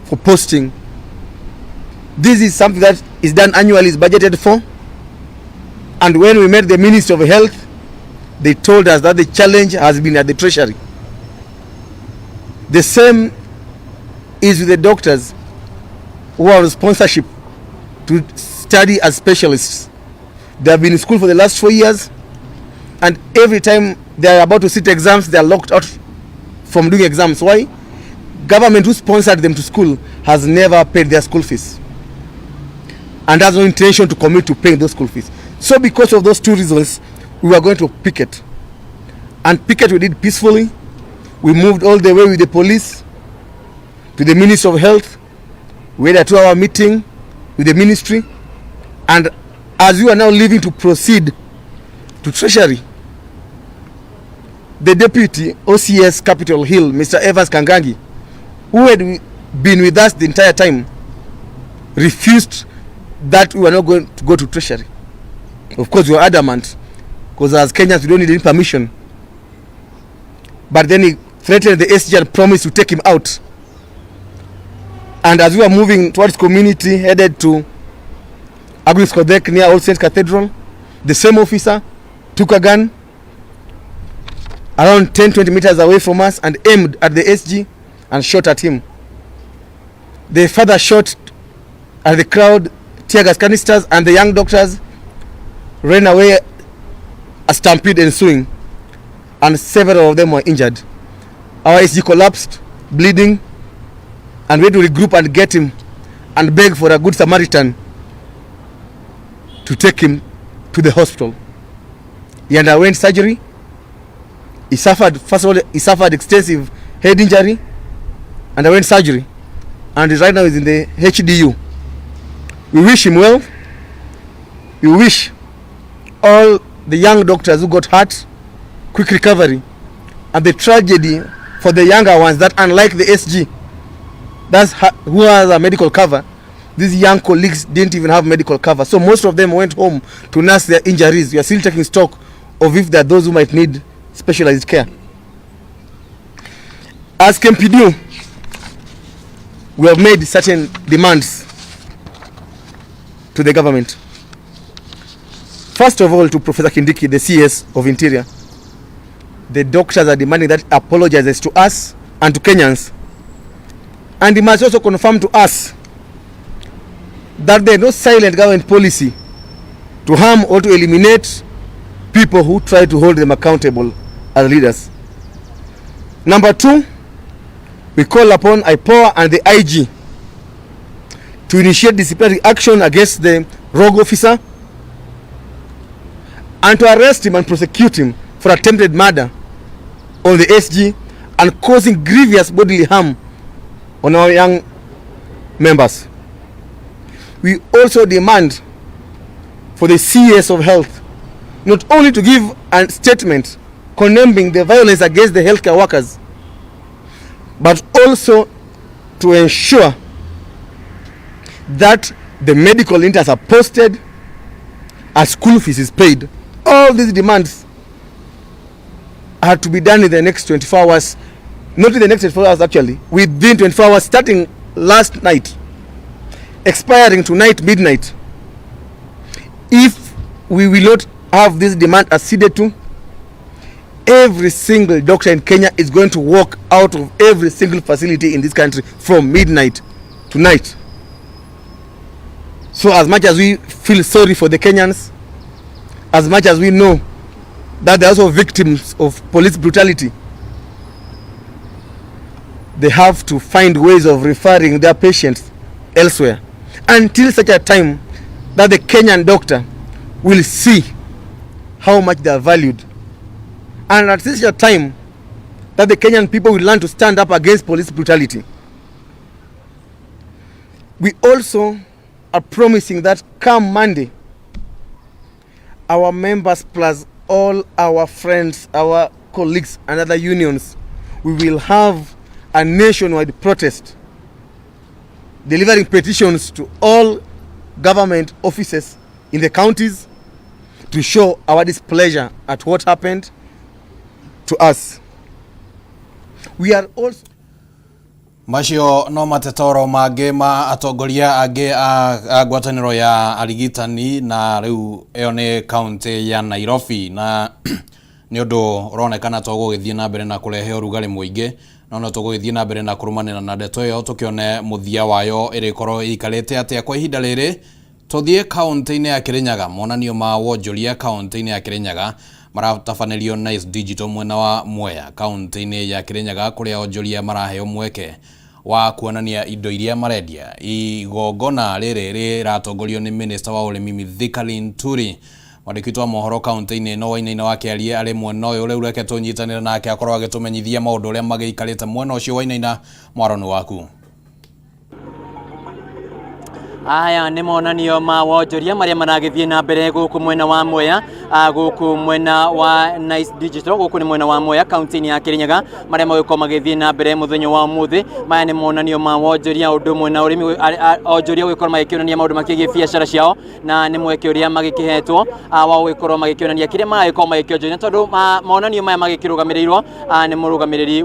Speaker 4: for posting. This is something that is done annually, is budgeted for. And when we met the Ministry of Health, they told us that the challenge has been at the Treasury. The same is with the doctors who are on sponsorship to study as specialists. They have been in school for the last 4 years, and every time they are about to sit exams, they are locked out from doing exams. Why? Government who sponsored them to school has never paid their school fees and has no intention to commit to paying those school fees. So because of those two reasons, we were going to picket. And picket we did peacefully. We moved all the way with the police to the Ministry of Health. We had a 2-hour meeting with the ministry. And as we are now leaving to proceed to Treasury, the deputy OCS Capitol Hill, Mr. Evans Kangangi, who had been with us the entire time, refused that we were not going to go to Treasury. Of course, we were adamant, because as Kenyans, we don't need any permission. But then he threatened the SG and promised to take him out. And as we were moving towards community, headed to Agnes Kodek near All Saints Cathedral, the same officer took a gun around 10-20 meters away from us and aimed at the SG and shot at him. They further shot at the crowd, tear gas canisters, and the young doctors ran away, a stampede ensuing, and several of them were injured. Our SG collapsed, bleeding, and we had to regroup and get him and beg for a good Samaritan to take him to the hospital. He underwent surgery. He suffered, first of all, he suffered extensive head injury, underwent surgery, and right now is in the HDU. We wish him well. We wish all the young doctors who got hurt quick recovery, and the tragedy for the younger ones that, unlike the SG, that's who has a medical cover, these young colleagues didn't even have medical cover. So most of them went home to nurse their injuries. We are still taking stock of if there are those who might need specialized care. As KMPDU, we have made certain demands to the government. First of all, to Professor Kindiki, the CS of Interior, the doctors are demanding that he apologizes to us and to Kenyans. And he must also confirm to us that there is no silent government policy to harm or to eliminate people who try to hold them accountable as leaders. Number two, we call upon IPOA and the IG to initiate disciplinary action against the rogue officer and to arrest him and prosecute him for attempted murder on the SG and causing grievous bodily harm on our young members. We also demand for the CS of Health not only to give a statement condemning the violence against the healthcare workers, but also to ensure that the medical interns are posted as school fees is paid. All these demands are to be done in the next 24 hours, not in the next 24 hours actually, within 24 hours starting last night, expiring tonight midnight. If we will not have this demand acceded to, every single doctor in Kenya is going to walk out of every single facility in this country from midnight tonight. So as much as we feel sorry for the Kenyans, as much as we know that they are also victims of police brutality, they have to find ways of referring their patients elsewhere until such a time that the Kenyan doctor will see how much they are valued. And at such a time that the Kenyan people will learn to stand up against police brutality. We also are promising that come Monday, our members plus all our friends, our colleagues and other unions, we will have a nationwide protest delivering petitions to all government offices in the counties to show our displeasure at what happened to us. We are also
Speaker 2: Macio no matetoro mangĩ ma atongoria angĩ a ngwatanĩro ya arigitani, na rĩu ĩyo nĩ kaunti ya Nairobi, na nĩ ũndũ ũronekana to gũgĩthiĩ na mbere na kũrehe ũrugarĩ mũingĩ, no no tũgũgĩthiĩ na mbere na kũrũmanĩra na ndeto ĩyo tũkĩone mũthia wayo ĩrĩkorwo ĩikarĩte atĩa. Kwa ihinda rĩrĩ tũthiĩ kaunti-inĩ ya Kirinyaga. Monanio ma wonjoria kaunti-inĩ ya Kirinyaga maratabanĩrio Nice Digital mwena wa Mwea kaunti-inĩ ya Kirinyaga, kũrĩa onjoria maraheo mweke wa kuonania indo iria marendia. Igongona rĩrĩ rĩratongorio nĩ minista wa ũrĩmi Mithika Linturi. Mwandĩki witũ wa mohoro kaunti-inĩ ĩno Wainaina wa Kĩarie arĩ mwena ũyũ rĩu, reke tũnyitanĩre nake akorwo agĩtũmenyithia maũndũ ũrĩa magĩikarĩte mwena ũcio. Wainaina, mwaro nĩ waku.
Speaker 1: Aya nĩ monanio ma wonjoria marĩa maragĩthiĩ na mbere gũkũ mwena wa Mwea, gũkũ mwena wa Nice Digital, gũkũ nĩ mwena wa Mwea kaunti-inĩ ya Kirinyaga, marĩa magĩkorwo magĩthiĩ na mbere mũthenya wa ũmũthĩ. Maya nĩ monanio ma wonjoria ũndũ ũmwe na ũrĩmi, onjoria gũgĩkorwo magĩkĩonania maũndũ makĩgiĩ biacara ciao, na nĩ mweke ũrĩa magĩkĩhetwo wa gũgĩkorwo magĩkĩonania kĩrĩa maragĩkorwo magĩkĩonjoria, tondũ monanio maya magĩkĩrũgamĩrĩirwo nĩ mũrũgamĩrĩri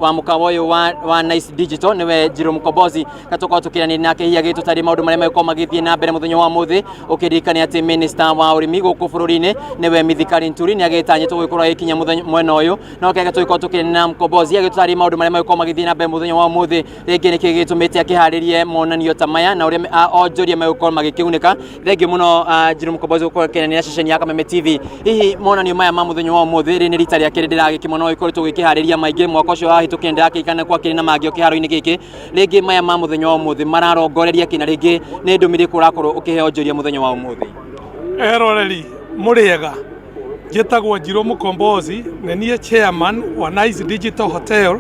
Speaker 1: wa mũkawa ũyũ wa Nice Digital, nĩwe Njirũ Mkombozi. Katũkorwo tũkĩranĩria nake hihi agĩtũtarĩria maũndũ marĩa magĩkorwo magĩthiĩ na mbere mũthenya wa ũmũthĩ. Ũkĩririkane atĩ minister wa ũrĩmi gũkũ bũrũri-inĩ nĩwe Mithika Linturi nĩ agĩtanyĩtwo gũgĩkorwo agĩkinya mũthenya mwena ũyũ, no kĩrĩa tũgĩkorwo tũkĩrania na Mkombozi agĩtũtarĩria maũndũ marĩa magĩkorwo magĩthiĩ na mbere mũthenya wa ũmũthĩ, rĩngĩ nĩkĩ gĩtũmĩte akĩharĩrie monanio ta maya na ũrĩa onjoria magũkorwo magĩkĩgunĩka. Thengiũ mũno, Njirũ Mkombozi, gũkorwo akĩaranĩria na ceceni ya Kameme TV. Hihi monanio maya ma mũthenya wa ũmũthĩ, rĩ nĩ rita rĩa kerĩ ndĩragĩkĩmona ũgĩkoretwo ũgĩkĩharĩria maingĩ. Mwaka ũcio wahĩtũkire ndĩrakĩrikana kwakĩrĩ na mangĩ o kĩharo-inĩ gĩkĩ. Rĩngĩ maya ma mũthenya wa ũmũthĩ mararongoreria kĩ, na rĩngĩ nĩ ndũmĩrĩri kũ ũrakorwo ũkĩhe onjoria mũthenya wa ũmũthĩ?
Speaker 5: Eroreri mũrĩega, njĩtagwo Njirũ Mũkombozi, nĩ niĩ chairman wa Nice Digital Hotel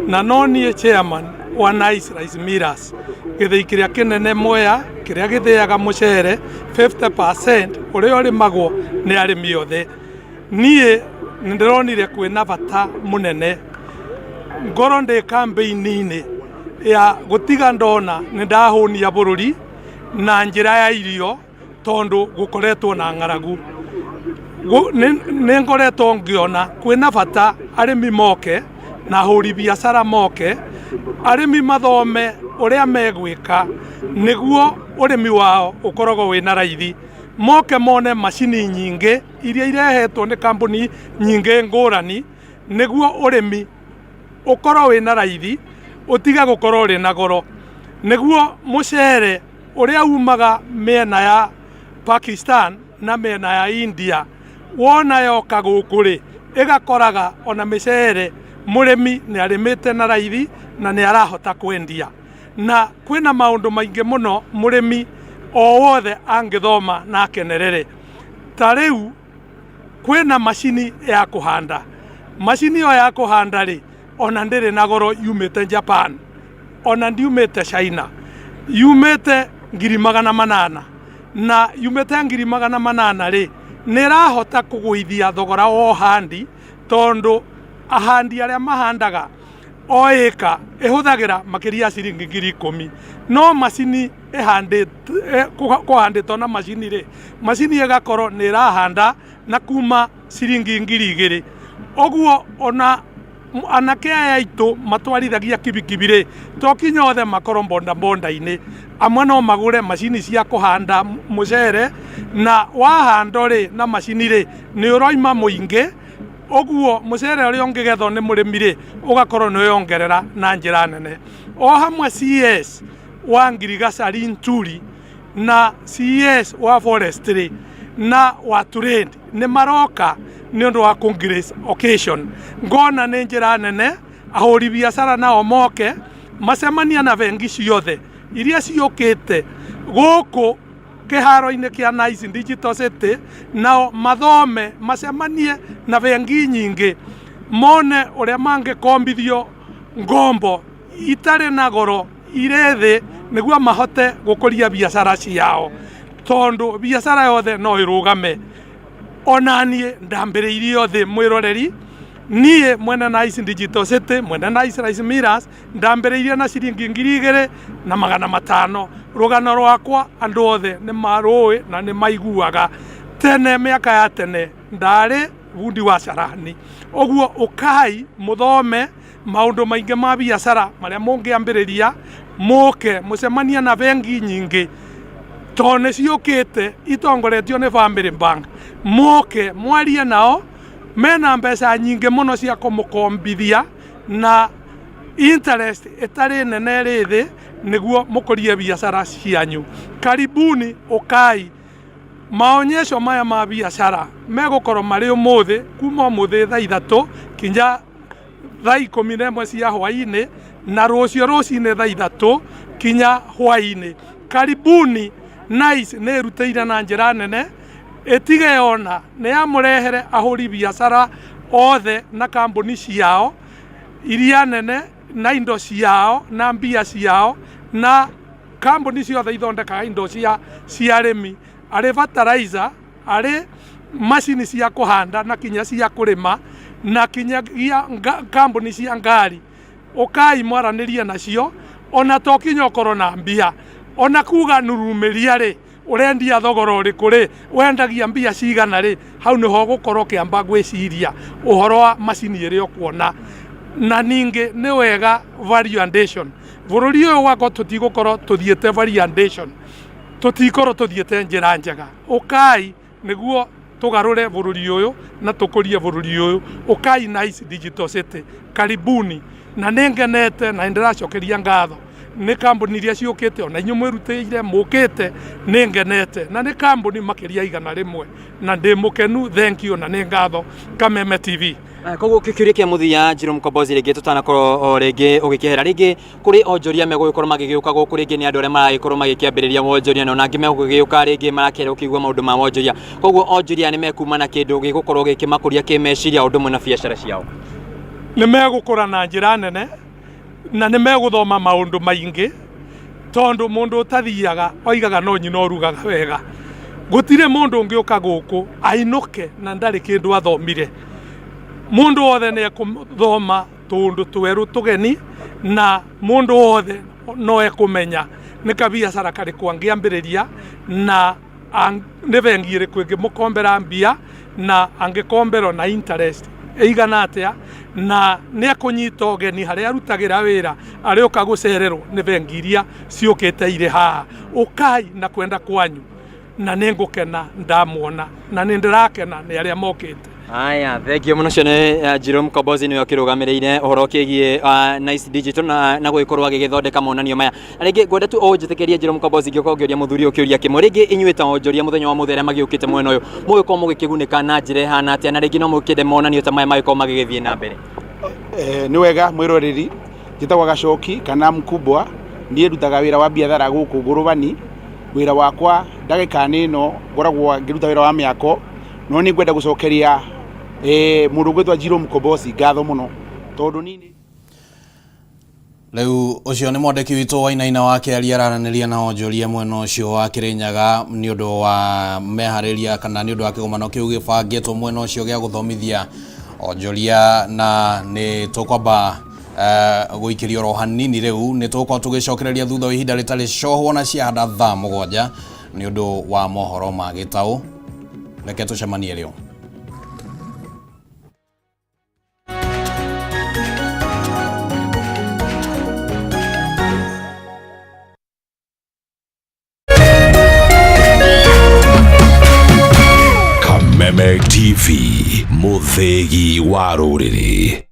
Speaker 5: na no niĩ chairman wa Nice Rice Millers, gĩthĩi kĩrĩa kĩnene Mwea kĩrĩa gĩthĩaga mũcere 50% ũrĩa ũrĩmagwo nĩ arĩmi othe. Niĩ nĩ ndĩronire kwĩna bata mũnene ngorwo ndĩ kambĩini-inĩ Ya gũtiga ndona nĩ ndahũnia bũrũri na njĩra ya irio tondũ gũkoretwo na ng'aragu. Nĩ ngoretwo ngĩona kwĩna bata arĩmi moke na ahũri biacara moke, arĩmi mathome ũrĩa megwĩka nĩguo ũrĩmi wao ũkoragwo wĩna raithi. Moke mone macini nyingĩ iria irehetwo nĩ kambuni nyingĩ ngũrani nĩguo ũrĩmi ũkorwo wĩna raithi ũtige gũkorwo ũrĩ na goro. Nĩguo mũcere ũrĩa umaga mĩena ya Pakistan na mĩena ya India wona yoka gũkũ rĩ, ĩgakoraga ona mĩcere mũrĩmi nĩ arĩmĩte na raithi na nĩ arahota kwendia. Na kwĩna maũndũ maingĩ mũno mũrĩmi o wothe angĩthoma na akenerere. Ta rĩu kwĩna macini ya kũhanda. Macini ĩyo ya kũhanda rĩ, ona ndĩrĩ na goro yumĩte Japan, ona ndiumĩte China, yumĩte 800,000. Na yumĩte 800,000 rĩ, nĩ ĩrahota kũgũithia thogora wa ũhandi tondũ ahandi arĩa mahandaga o ĩka ĩhũthagĩra makĩria ya ciringi 10,000. No macini kũhandĩtwo na macini rĩ, macini ĩgakorwo nĩ ĩrahanda na kuma ciringi 2,000. Ũguo ona anake aya aitũ matwarithagia kibikibi rĩ, to kinya othe makorwo bonda bonda-inĩ. Amwe no magũre macini cia kũhanda mũcere, na wahandwo rĩ na macini rĩ, nĩ ũroima mũingĩ, ũguo mũcere ũrĩa ũngĩgethwo nĩ mũrĩmi rĩ, ũgakorwo nĩ weyongerera na njĩra nene. O hamwe CS wa Ngirigaca Linturi na CS wa Forestry na wa Trade nĩ maroka nĩ ũndũ wa kũ grace occasion. Ngona nĩ njĩra nene ahũri biacara nao moke macemania na bengi ciothe iria ciũkĩte gũkũ kĩharo-inĩ kĩa Nice Digital City, nao mathome macemanie na bengi nyingĩ mone ũrĩa mangĩkombithio ngombo itarĩ na goro irĩ thĩ nĩguo mahote gũkũria biacara ciao, tondũ biacara yothe no ĩrũgame. Ona niĩ ndambĩrĩirie o thĩ mwĩroreri, niĩ mwene Nice Digital City, mwene Nice Rice Millers, ndambĩrĩirie na ciringi 2,500. Rũgano rwakwa andũ othe nĩ marũĩ na nĩ maiguaga. Tene mĩaka ya tene ndarĩ bundi wa carani. Ũguo ũkai mũthome maũndũ maingĩ ma biacara marĩa mũngĩambĩrĩria, mũke mũcemanie na bengi nyingĩ tondũ nĩ ciũkĩte itongoretio nĩ Family Bank. Mũke mwarie nao, mena mbeca nyingĩ mũno cia kũmũkombithia na interest ĩtarĩ nene ĩrĩ thĩ nĩguo mũkũrie biacara cianyu. Karibuni, ũkai. Maonyesho maya ma biacara megũkorwo marĩ ũmũthĩ kuma ũmũthĩ thaa 3 kinya thaa 11 cia hwaĩ-inĩ na rũciũ rũcinĩ thaa 3 kinya hwaĩ-inĩ. Karibuni. Nice nĩ ĩrutĩire na njĩra nene ĩtige yona nĩ yamũrehere ahũri biacara othe na kambuni ciao iria nene na indo ciao na mbia ciao na kambuni ciothe ithondekaga indo cia cia arĩmi arĩ fertilizer arĩ macini cia kũhanda na kinya cia kũrĩma na kinyagia kambuni cia ngari. Ũkai mwaranĩrie nacio ona to kinya ũkorwo na mbia ona kuga nurumĩria rĩ ũrendia thogora ũrĩkũ rĩ wendagia mbia cigana rĩ hau nĩho ũgũkorwo ũkĩamba gwĩciria ũhoro wa macini ĩrĩa ũkuona. Na ningĩ nĩ wega value addition, bũrũri ũyũ wakorwo tũtigũkorwo tũthiĩte value addition tũtikorwo tũthiĩte njĩra njega. Ũkai nĩguo tũgarũre bũrũri ũyũ na tũkũrie bũrũri ũyũ. Ũkai Nice Digital City, karibuni. Na nĩ ngenete na nĩ ndĩracokeria ngatho nĩ kambuni iria ciũkĩte ona inyuĩ mwĩrutĩire mũkĩte, nĩ ngenete na nĩ kambuni makĩria 100 na ndĩ mũkenu. Thank you na nĩ ngatho Kameme TV.
Speaker 1: Koguo kĩũria kĩa mũthia Njirũ Mkombozi, rĩngĩ tũtanakorwo o rĩngĩ ũgĩkĩehera, rĩngĩ kũrĩ onjoria megũgĩkorwo magĩgĩũka gũkũ, rĩngĩ nĩ andũ arĩa maragĩkorwo magĩkĩambĩrĩria wonjoria na ona angĩ megũgĩũka rĩngĩ marakĩenda gũkĩigua maũndũ ma wonjoria, koguo onjoria nĩ mekuma na kĩndũ gĩgũkorwo gĩkĩmakũria kĩmeciria o ũndũ ũmwe na biacara ciao.
Speaker 5: Nĩ megũkũra na njĩra nene na nĩ megũthoma maũndũ maingĩ tondũ mũndũ ũtathiaga oigaga no nyina ũrugaga wega. Gũtirĩ mũndũ ũngĩũka gũkũ ainũke na ndarĩ kĩndũ athomire. Mũndũ wothe nĩ ekũthoma tũũndũ twerũ tũgeni Na mũndũ wothe no ekũmenya nĩ kabiacara karĩkũ angĩambĩrĩria na nĩ bengi ĩrĩkũ ĩngĩmũkombera mbia na angĩkomberwo na interest ĩigana atĩa, na nĩ ekũnyita ũgeni harĩa arutagĩra wĩra arĩũka gũcererwo nĩ bengi iria ciũkĩte irĩ haha. Ũkai na kwenda kwanyu na nĩ ngũkena ndamuona na nĩ ndĩrakena nĩ arĩa mokĩte.
Speaker 1: Aya, thengio mũno cio nĩ Jerome Kombozi nĩwe ũkĩrũgamĩrĩire ũhoro ũkĩgiĩ Nice Digital na gũgĩkorwo agĩgĩthondeka monanio maya. Na rĩngĩ ngwenda tu ũnjĩtĩkĩrie Jerome Kombozi ngĩũka ngĩũria mũthuri ũyũ kĩũria kĩmwe. Rĩngĩ inyuĩ ta onjoria mũthenya wa mũthĩ arĩa magĩũkĩte mwena ũyũ, mũgĩkorwo mũgĩkĩgunĩka na njĩra ĩhana atĩa na rĩngĩ no mũkĩende monanio ta maya magĩkorwo magĩgĩthiĩ na mbere?
Speaker 6: Nĩ wega mwĩroreri, njĩtagwo Gacoki kana Mkubwa, niĩ ndutaga wĩra wa biathara gũkũ Ngũrũbani, wĩra wakwa ndagĩka-inĩ ĩno ngoragwo ngĩruta wĩra wa mĩako, no nĩ ngwenda gũcokeria mũndũ ũgwĩtwo Njirũ Mkombozi ngatho mũno tondũ niĩ
Speaker 2: Rĩu ũcio nĩ mwandĩki witũ Wainaina wa Kĩaria araranĩria na onjoria mwena ũcio wa Kĩrĩnyaga nĩ ũndũ wa meharĩria kana nĩ ũndũ wa kĩgomano kĩu gĩbangĩtwo mwena ũcio gĩa gũthomithia onjoria na nĩ tũkwamba gũikĩrio oro hanini rĩu nĩ tũgũkorwo tũgĩcokereria thutha wa ihinda rĩtarĩ cohwo na ciahanda thaa mũgwanja nĩ ũndũ wa mohoro ma gĩtaũ reke tũcemanie rĩo.
Speaker 13: Kameme TV, mũthĩgi wa rũrĩrĩ.